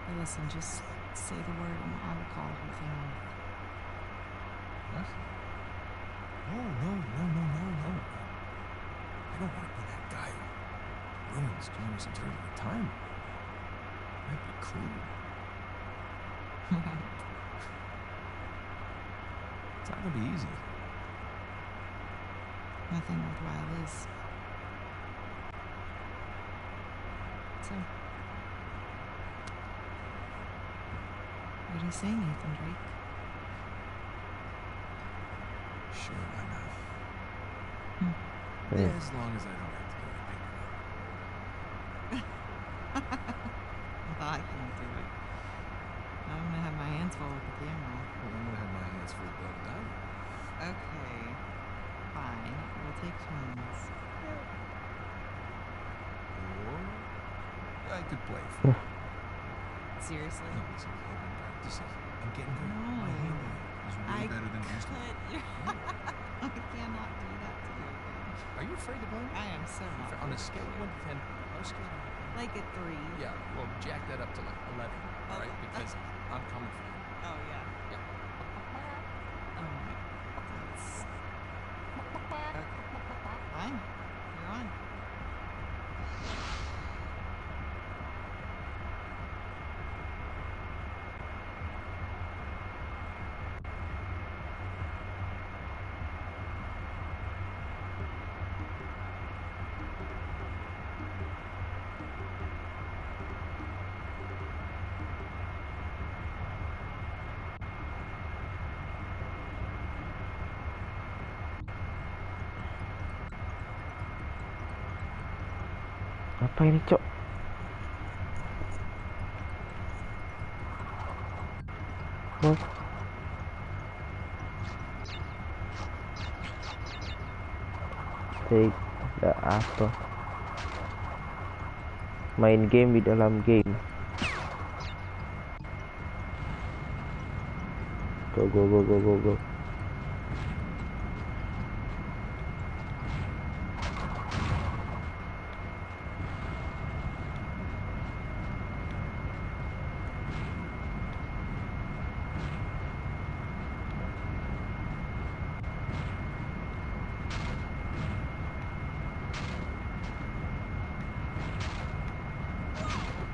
Speaker 2: But listen, just say the word and I will call the whole thing off.
Speaker 6: What? No. I don't want to be that guy who ruins Jamie's eternity time. That'd be cruel. It's not gonna be easy.
Speaker 2: Nothing worthwhile is. So, what do you say, Nathan Drake?
Speaker 6: Sure, why not?
Speaker 1: Yeah.
Speaker 6: Yeah, as long as I don't have to get a big
Speaker 2: Well, I can't do it. I'm gonna have my hands full with the camera.
Speaker 6: Well, I'm gonna have my hands full of blood and diamond.
Speaker 2: Okay, fine. We'll take turns.
Speaker 6: Or I could play for it.
Speaker 2: Seriously?
Speaker 6: No, listen, I've been practicing. I'm getting good.
Speaker 2: No.
Speaker 6: My handling is way better than it used to be.
Speaker 2: I cannot do that to you again.
Speaker 6: Are you afraid to play?
Speaker 2: I am so not.
Speaker 6: On a scale of 1 to 10, how scared are you?
Speaker 2: Like a 3.
Speaker 6: Yeah, well, jack that up to like 11, all right? Because I'm coming for you.
Speaker 2: Oh, yeah.
Speaker 6: Yeah.
Speaker 2: Oh, my. That's... Okay. Fine. You're on.
Speaker 1: Apa ini, Cok? What? Take the apa? Main game di dalam game. Go.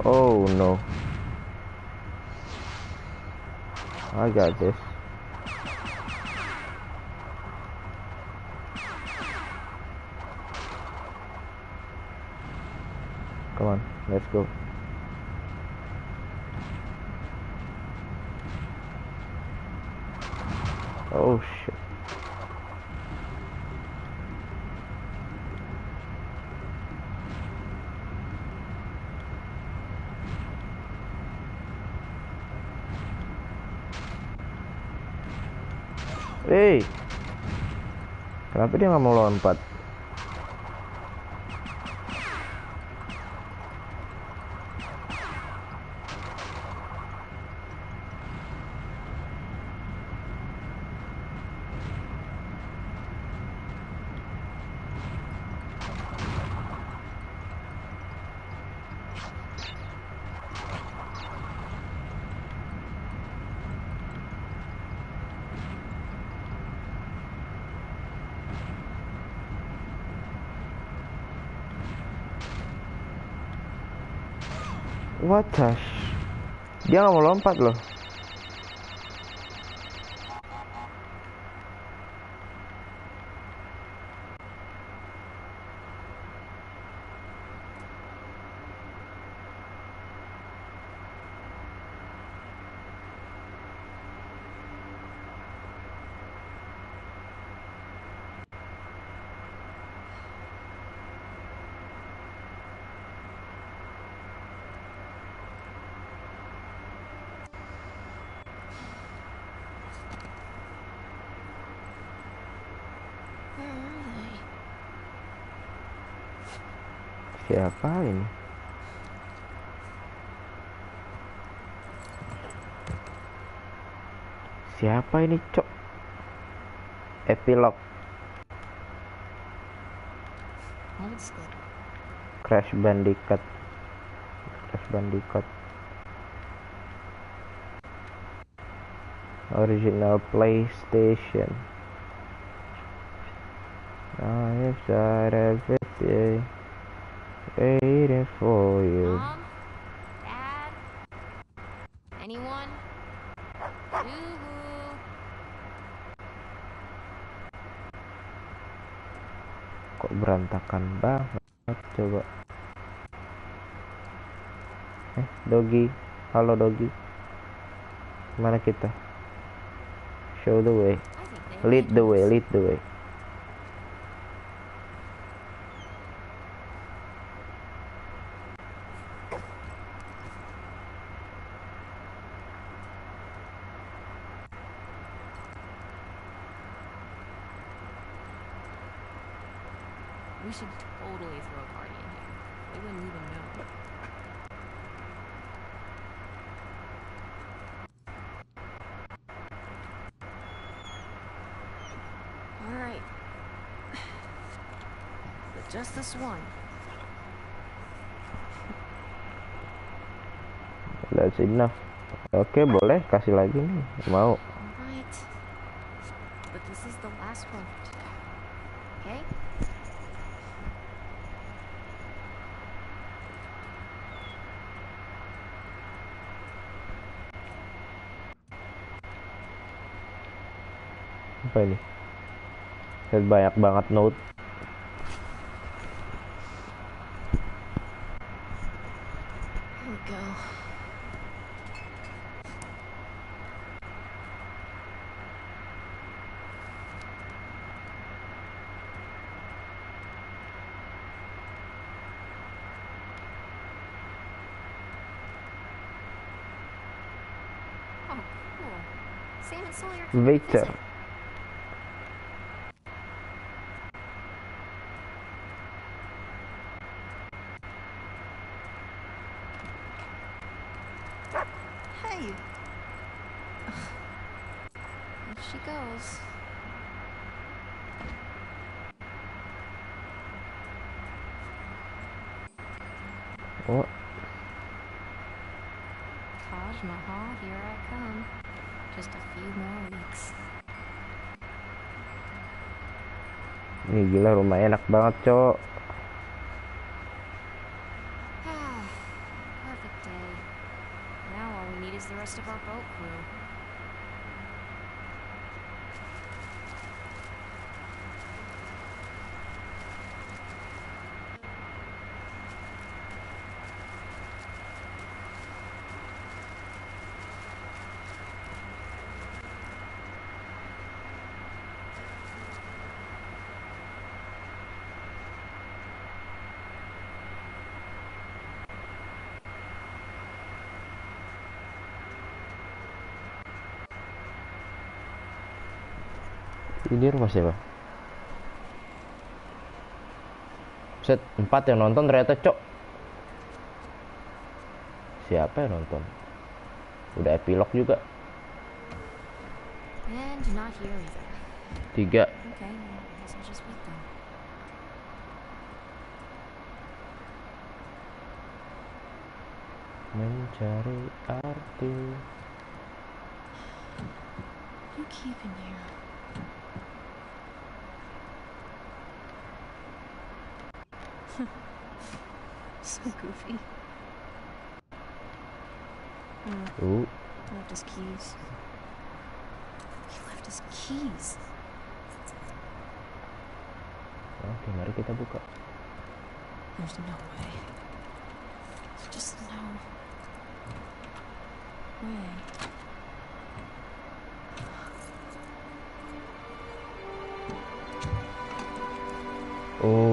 Speaker 1: Oh no. I got this. Come on, let's go. Oh shit. Hey, kenapa dia nggak mau lompat? What the Dia nggak mau lompat loh. Siapa ini? Siapa ini, cok? Epilog.
Speaker 7: Old school.
Speaker 1: Crash Bandicoot. Crash Bandicoot. Original PlayStation. I've tried everything, waiting for you.
Speaker 7: Mom? Dad? Anyone? Yoo-hoo.
Speaker 1: Kok berantakan banget coba. Doggy. Halo Doggy. Mana kita? Show the way.
Speaker 7: I think they
Speaker 1: Lead the way, lead the way.
Speaker 7: We should totally throw a party in here. They wouldn't even know. All right. But just this one.
Speaker 1: That's enough. Oke, boleh kasih lagi nih. Mau.
Speaker 7: All right. But this is the last one for today. Okay?
Speaker 1: Apa ini? Lihat banyak banget note.
Speaker 7: Here we go. Oh, cool. Sam and Sawyer come to
Speaker 1: Victor.
Speaker 7: visit. Hey. There she goes.
Speaker 1: Oh,
Speaker 7: Taj Mahal, here I come. Just a few more weeks.
Speaker 1: ini gila rumahnya enak banget, cok.
Speaker 7: Perfect day. Now all we need is the rest of our boat crew.
Speaker 1: Ini rumah siapa? Set 4 yang nonton ternyata, cok. Siapa yang nonton? Udah epilog juga.
Speaker 7: And not here either.
Speaker 1: 3.
Speaker 7: Okay, well, I guess I'll just wait then.
Speaker 1: Mencari arti.
Speaker 7: You keep in here. So goofy. Left his keys. He left his keys.
Speaker 1: Oke, mari kita buka.
Speaker 7: There's no way. There's just no way.
Speaker 1: Oh.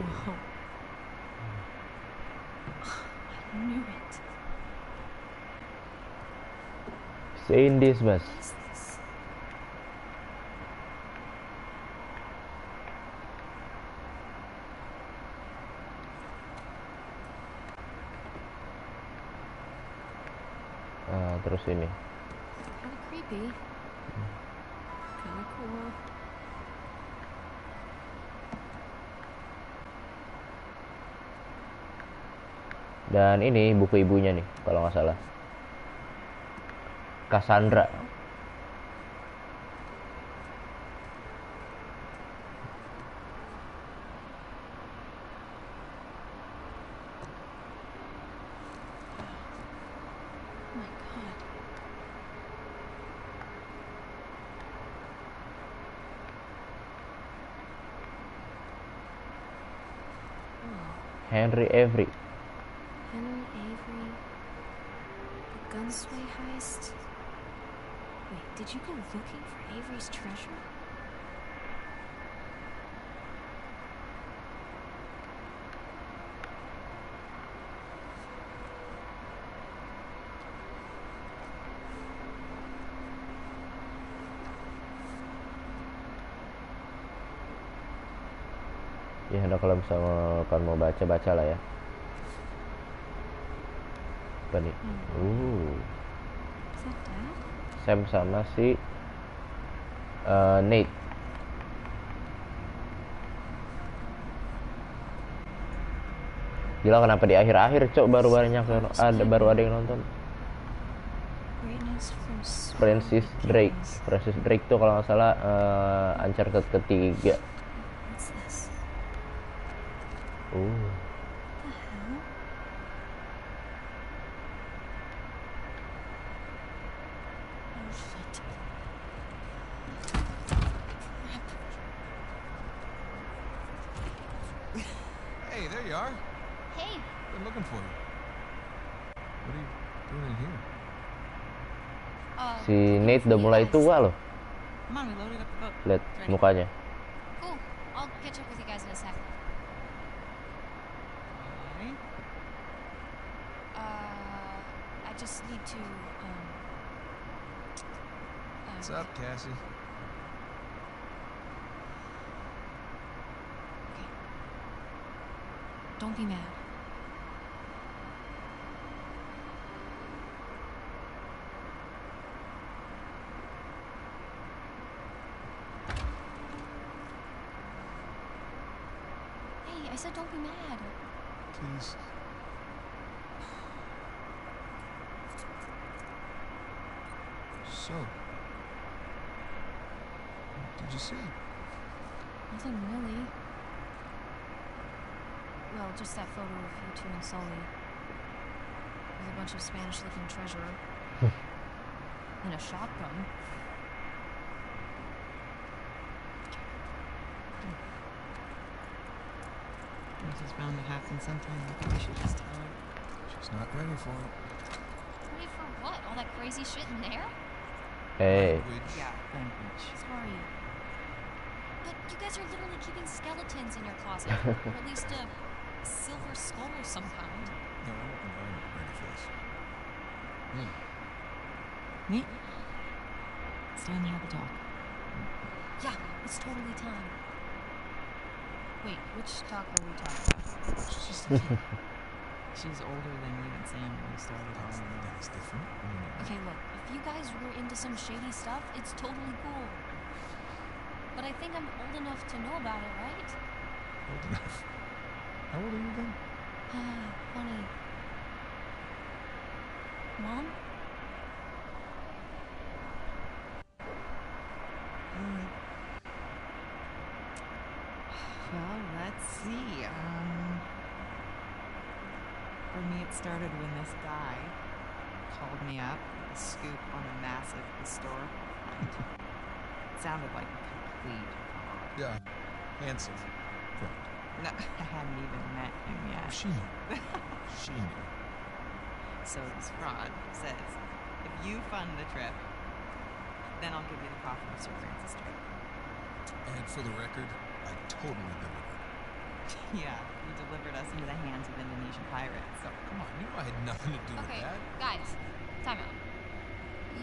Speaker 7: Whoa. I knew it.
Speaker 1: Stay in this bus.
Speaker 7: What is this?
Speaker 1: terus ini.
Speaker 7: Kinda creepy. Kinda cool.
Speaker 1: Dan ini buku ibunya nih, kalau nggak salah. Cassandra.
Speaker 7: Oh my god.
Speaker 1: Henry Avery.
Speaker 7: Henry Avery. The Gunsway heist. Wait, did you go looking for Avery's treasure?
Speaker 1: Ya udah, kalau misalnya kalian mau baca lah ya. Apa nih?
Speaker 7: Is that Dad?
Speaker 1: Sam sama si Nate. Gila, kenapa di akhir-akhir cok baru ada yang nonton.
Speaker 7: Greatness from
Speaker 1: Francis Drake tuh kalau nggak salah Uncharted ketiga.
Speaker 7: What's this?
Speaker 1: Oh.
Speaker 7: The hell? Oh shit.
Speaker 3: Hey, there you are.
Speaker 7: Hey,
Speaker 3: Been looking for you. What are you doing in here?
Speaker 1: Si Nate udah mulai tua loh.
Speaker 2: Come on, we loaded up the boat.
Speaker 1: Lihat
Speaker 2: It's ready.
Speaker 1: mukanya.
Speaker 7: cool. I'll catch up with you guys in a sec.
Speaker 2: Okay.
Speaker 7: I just need to,
Speaker 3: What's up, Cassie?
Speaker 7: Okay. Don't be mad. Hey, I said don't be mad.
Speaker 3: Please. So, what did you see?
Speaker 7: Nothing really. Well, just that photo of you two and Sully. With a bunch of Spanish-looking treasure. And a shotgun.
Speaker 2: This is bound to happen sometime. I think we should just tell her.
Speaker 3: She's not ready for it.
Speaker 7: Ready for what? All that crazy shit in there?
Speaker 1: Hey.
Speaker 3: Language.
Speaker 2: Yeah, language.
Speaker 7: Sorry. But you guys are literally keeping skeletons in your closet. Or at least a silver skull of some kind.
Speaker 3: No, I'm ready for this.
Speaker 2: Neat. It's time to have a talk.
Speaker 7: Yeah, it's totally time. Wait, which talk are we talking about?
Speaker 2: She's just a kid. She's older than you and Sam when we started.
Speaker 3: That's different.
Speaker 7: Okay, look, if you guys were into some shady stuff, it's totally cool. But I think I'm old enough to know about it, right?
Speaker 3: Old enough. How old are you then?
Speaker 7: Funny. Mom?
Speaker 2: Well, let's see. For me, it started when this guy called me up with a scoop on a massive historic find. It sounded like a complete fraud.
Speaker 3: Yeah. Handsome. Right.
Speaker 2: No, I hadn't even met him yet.
Speaker 3: She knew. She knew.
Speaker 2: So this fraud says, if you fund the trip, then I'll give you the coffin of Sir Francis Drake.
Speaker 3: And for the record, I totally delivered.
Speaker 2: Yeah, you delivered us into the hands of Indonesian pirates.
Speaker 3: So, come on, you know I had nothing to do with
Speaker 7: Okay,
Speaker 3: that.
Speaker 7: guys, time out.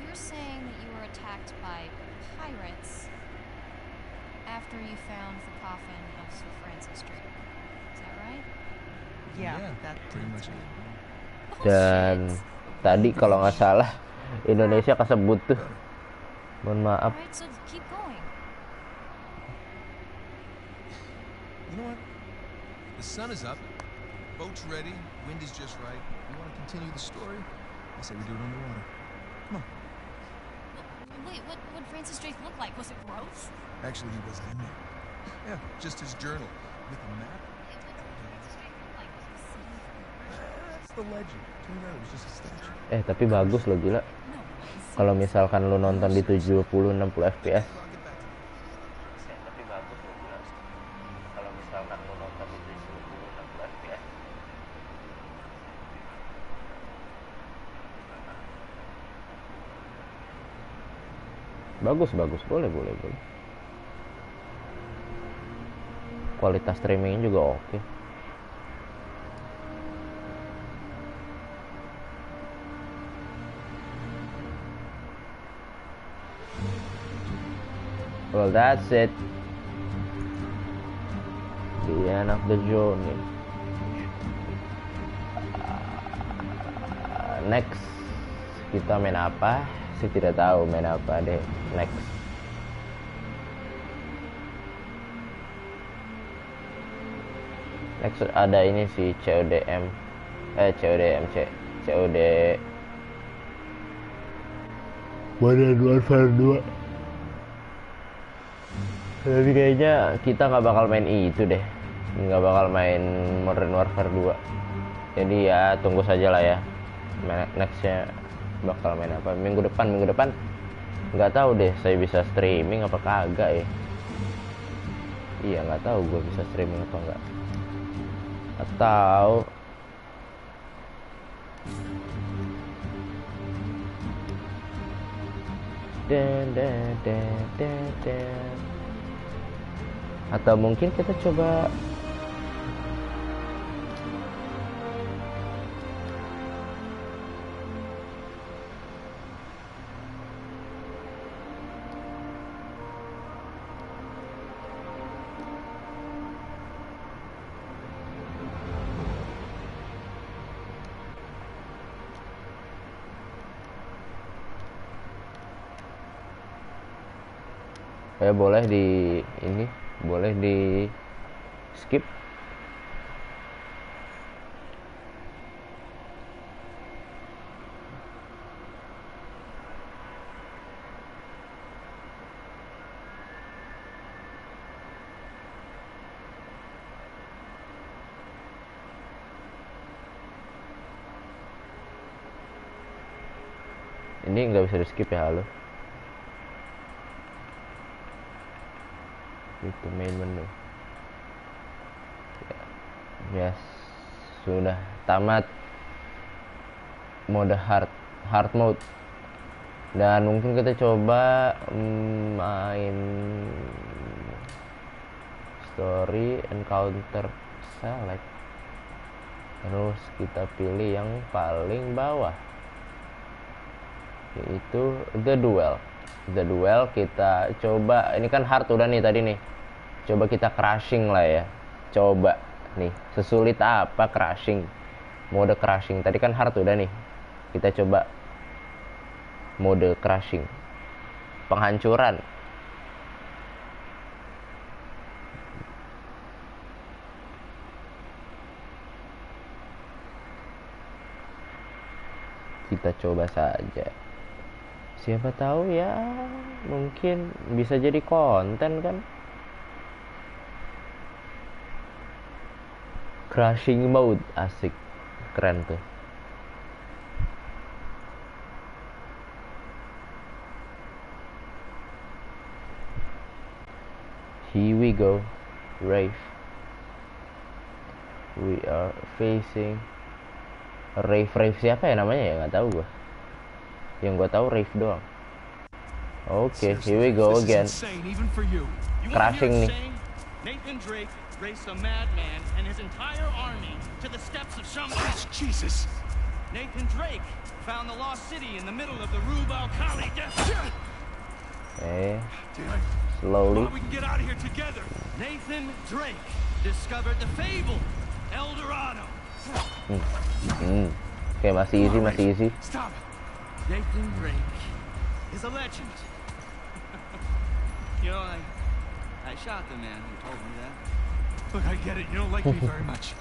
Speaker 7: You're saying that you were attacked by pirates after you found the coffin of Sir Francis Drake. Is that right?
Speaker 2: Yeah, that's
Speaker 3: pretty much it.
Speaker 1: Dan tadi kalau nggak salah Indonesia kesebut tuh. Mohon maaf.
Speaker 7: Alright, so keep going.
Speaker 6: You know what? The sun is up. Boat's ready. Wind is just right. You want to continue the story? I say we do it underwater. Come on.
Speaker 7: Wait, what would Francis Drake look like? Was it gross?
Speaker 6: Actually, he wasn't in there. Yeah, just his journal with a map.
Speaker 7: What did Francis Drake look like? Was he sitting?
Speaker 6: That's the legend. Turns out it was just a statue.
Speaker 1: Tapi bagus loh, gila. Kalau misalkan lu nonton di 70-60 fps. Tapi bagus loh, gila. Kalau misalkan lu nonton di 70-60 fps. Bagus, boleh. Kualitas streamingnya juga oke. Well, that's it. The end of the journey. Next, kita main apa? Saya tidak tahu main apa deh. Next. Next ada ini sih COD Modern Warfare 2. Tapi kayaknya kita nggak bakal main itu deh, nggak bakal main Modern Warfare 2. Jadi ya tunggu saja lah ya. Nextnya bakal main apa? Minggu depan nggak tahu deh saya bisa streaming apa kagak ya. Iya nggak tahu gue bisa streaming atau enggak. Atau atau mungkin kita coba ya boleh di skip. Ini nggak bisa di skip ya, halo. Itu main menu. Yes, sudah tamat mode hard mode, dan mungkin kita coba main story encounter select, terus kita pilih yang paling bawah yaitu the duel. Kita coba, ini kan hard udah nih tadi nih, coba kita crashing lah ya. Coba nih, sesulit apa crashing, mode crashing. Tadi kan hard udah nih, kita coba mode crashing, penghancuran. Kita coba saja, siapa tahu ya, mungkin bisa jadi konten kan. Crashing mode, asik, keren tuh. Here we go, Rave. We are facing Rave siapa ya namanya ya, nggak tahu gua. Yang gua tahu Rave doang. Oke, here we go again. Crashing nih.
Speaker 9: Nathan Drake raced a madman and his entire army to the steps of Shambhala.
Speaker 6: Jesus!
Speaker 9: Nathan Drake found the lost city in the middle of the Rub al-Khali desert.
Speaker 1: Slowly.
Speaker 9: We can get out of here together. Nathan Drake discovered the fabled El Dorado.
Speaker 1: Oke, masih easy.
Speaker 6: Stop.
Speaker 9: Nathan Drake is a legend. You know, I shot the man who told me that.
Speaker 6: Look, I get it. You don't like me very much.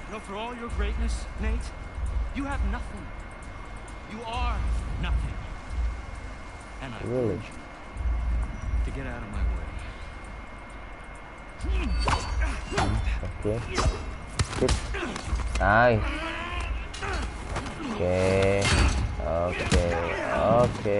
Speaker 9: You know, for all your greatness, Nate, you have nothing. You are nothing. And I
Speaker 1: Really?
Speaker 9: urge you to get out of my way.
Speaker 1: Oke. Sip. Nice. Oke. Oke. Oke.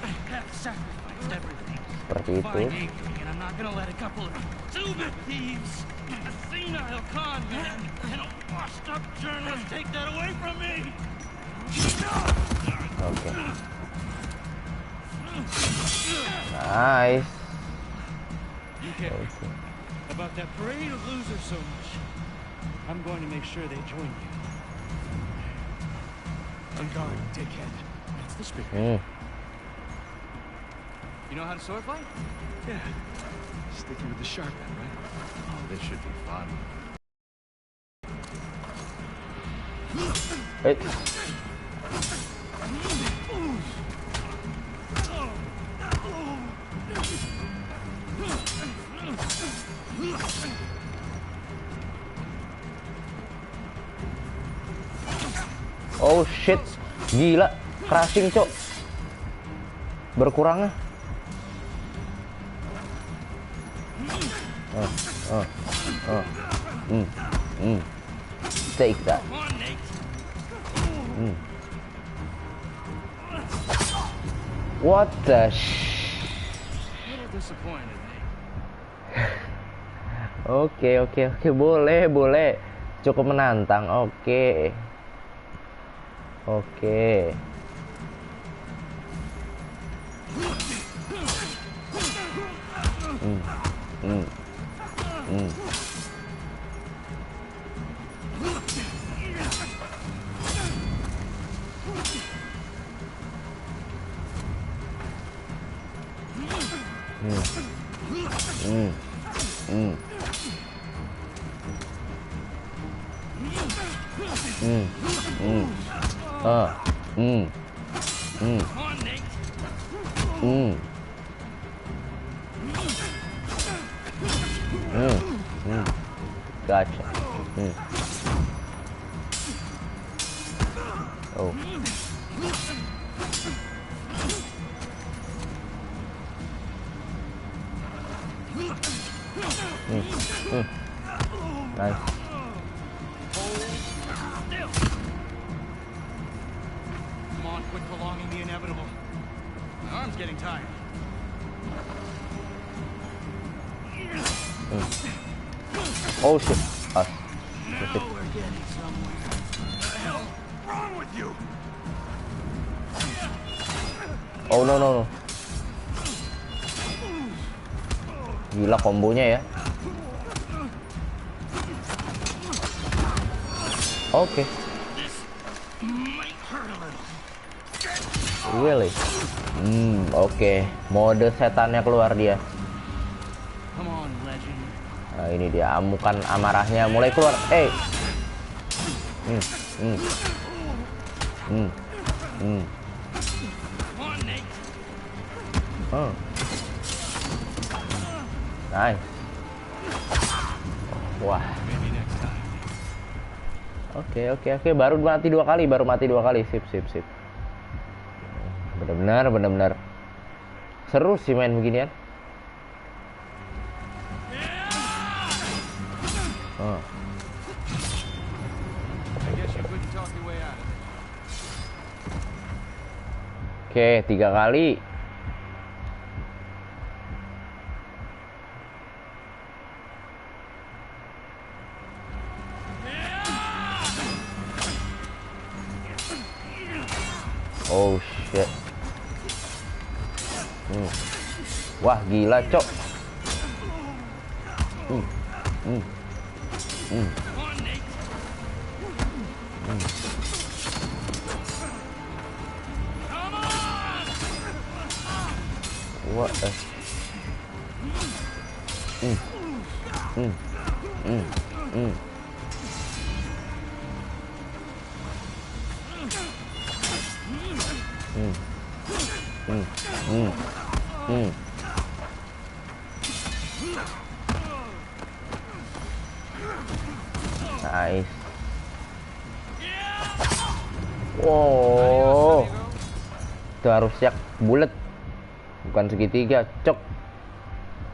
Speaker 9: I have sacrificed everything.
Speaker 1: Seperti itu.
Speaker 9: Finding me, and I'm not gonna let a couple of stupid thieves, a senile con man, and a washed-up journalist take that away from me.
Speaker 1: Oke. Nice.
Speaker 9: You care about that parade of losers so much. I'm going to make sure they join you.
Speaker 6: On guard, dickhead. That's the spirit.
Speaker 9: You know how to sword fight?
Speaker 6: Yeah. Sticking with the sharp end, right?
Speaker 8: Oh, this should be fun.
Speaker 1: Hey. Oh shit, gila, crashing cok, berkurangnya. Take that. What the
Speaker 9: Little disappointed, Nate.
Speaker 1: Oke, boleh. Cukup menantang, oke. Gotcha. Oh. Nice.
Speaker 9: Come on, quit prolonging the inevitable. My arm's getting tired.
Speaker 1: Oh shit.
Speaker 9: Now we're getting somewhere.
Speaker 6: What the hell wrong with you?
Speaker 1: Oh no. Gila kombonya ya. Oke. Really? Oke. Mode setannya keluar dia.
Speaker 9: Come on, legend.
Speaker 1: Nah, ini dia amukan amarahnya mulai keluar. Nice. Wah. Oke. Baru mati dua kali. Sip. Bener-bener. Seru sih main beginian. Oke, 3 kali. Oh shit. Wah, gila, cok. What the? Nice. Wow. Itu harus siap bulat. Bukan segitiga, cok.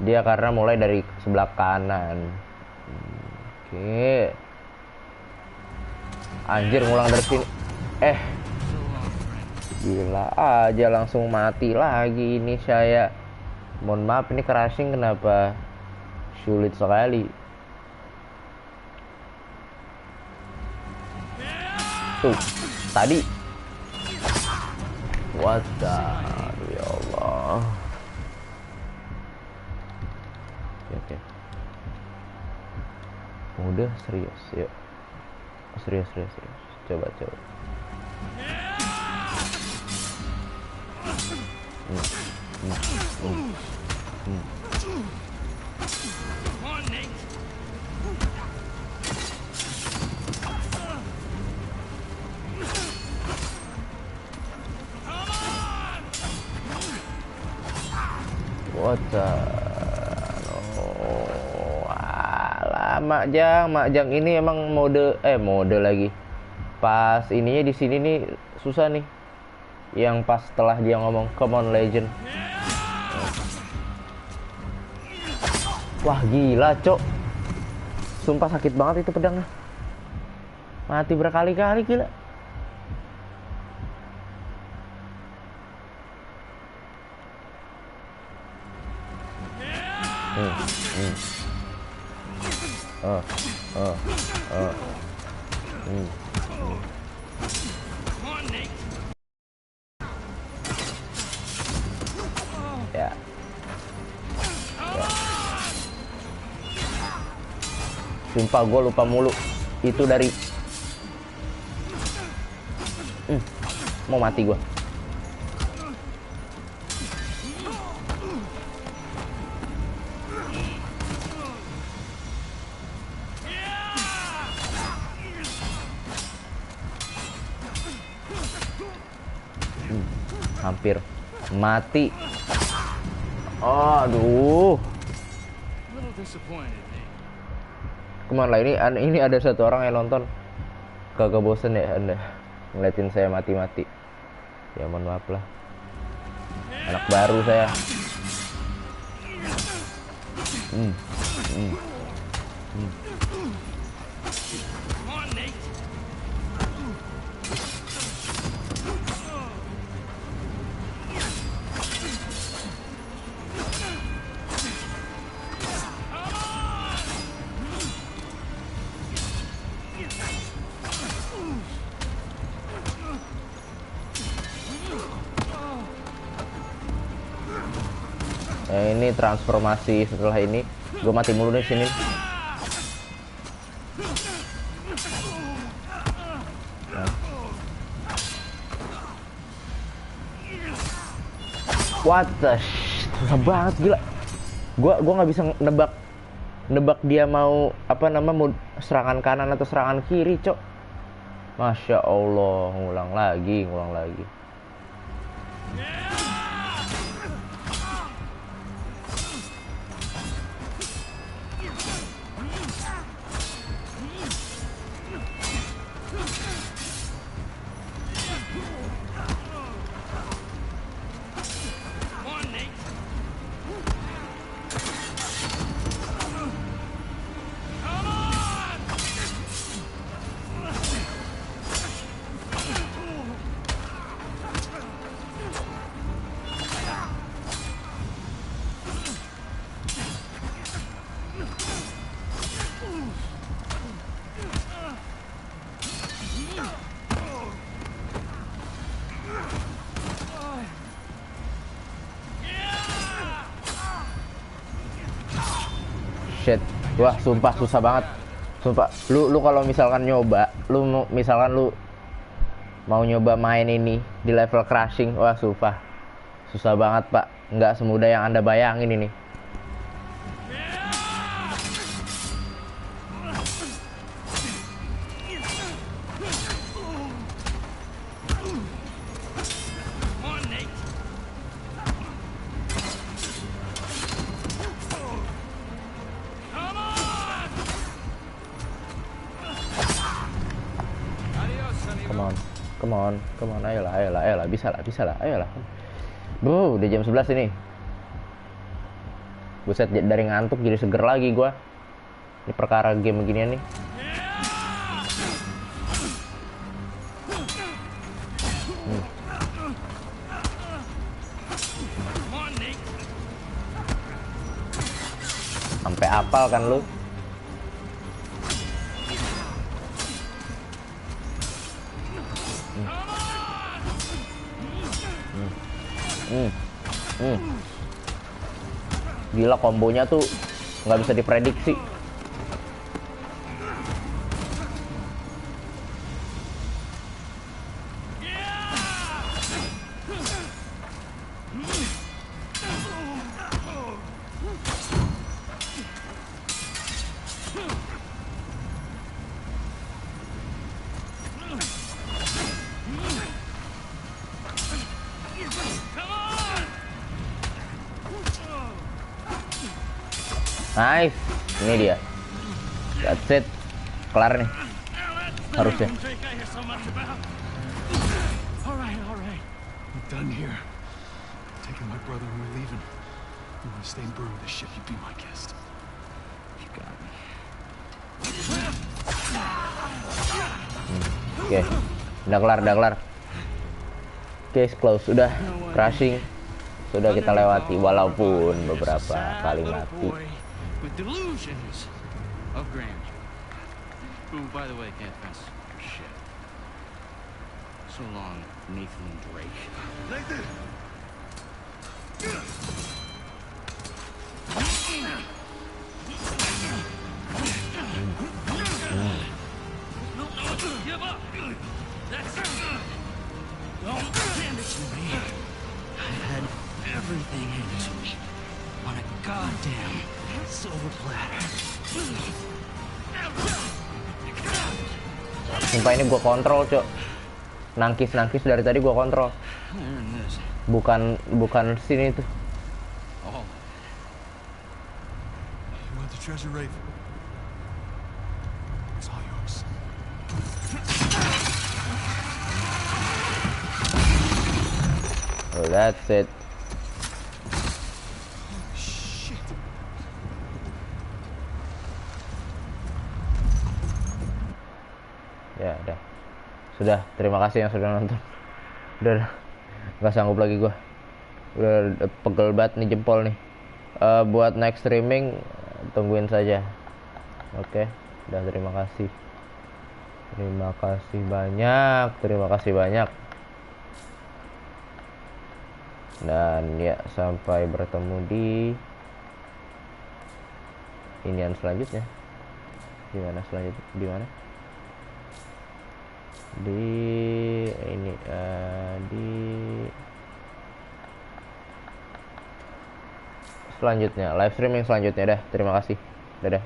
Speaker 1: Dia karena mulai dari sebelah kanan. Oke. Anjir, ngulang dari sini. Gila aja langsung mati lagi ini saya. Mohon maaf, ini crashing kenapa sulit sekali. Tuh, tadi. What the, ya Allah. Oke. Udah serius, yuk. Serius. Coba. What the, alah, Makjang ini emang mode lagi. Pas ininya di sini nih susah nih. Yang pas setelah dia ngomong come on legend. Wah gila cok, sumpah sakit banget itu pedangnya. Mati berkali-kali gila. Ya. Sumpah gue lupa mulu. Itu dari mau mati gue. Hampir mati. Aduh. Kemana lah ini ada satu orang yang nonton. Kagak bosen ya Anda ngeliatin saya mati-mati. Ya mohon maaf lah. Anak baru saya. Ini transformasi setelah ini gue mati mulu di sini. What the susah banget gila. Gua nggak bisa nebak dia mau mau serangan kanan atau serangan kiri, cok. Masya Allah, ngulang lagi. Shit. Wah, sumpah susah banget. Sumpah, lu kalau misalkan nyoba, lu mau nyoba main ini di level crashing, wah sumpah. Susah banget, Pak. Nggak semudah yang Anda bayangin ini. come on, ayolah, bisa lah, ayolah. Bro, udah jam 11 ini. Buset, dari ngantuk jadi seger lagi gua. Ini perkara game beginian nih. Sampai apal kan lu? Gila, kombonya tuh nggak bisa diprediksi. Nice, ini dia. That's it, kelar nih. Harusnya.
Speaker 6: All right. We're done here. Taking my brother and we're leaving. You want to stay and burn with the ship? You be my guest.
Speaker 8: You got me.
Speaker 1: Oke, udah kelar. Case close, sudah crashing. Sudah kita lewati walaupun beberapa kali mati.
Speaker 8: With delusions of grandeur, who, by the way, can't fence for shit. So long, Nathan Drake.
Speaker 6: Nathan!
Speaker 9: No, give up. That's it. Don't hand it to me. I had everything handed to me on a goddamn silver platter.
Speaker 1: Sumpah ini gua kontrol, Cok. Nangkis dari tadi gua kontrol. Bukan sini tuh.
Speaker 8: Oh.
Speaker 6: You want the treasure, Raven? It's all yours.
Speaker 1: Oh, that's it. Ya udah, sudah, terima kasih yang sudah nonton. Udah nggak sanggup lagi gua, udah pegel banget nih jempol nih. Buat next streaming tungguin saja. Oke, udah, terima kasih banyak. Dan ya, sampai bertemu di inian selanjutnya. Di mana? Di selanjutnya, live streaming selanjutnya. Dah, terima kasih. Dadah.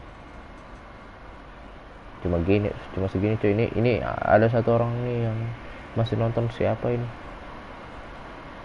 Speaker 1: Cuma segini cuy. Ini ada satu orang nih yang masih nonton. Siapa ini?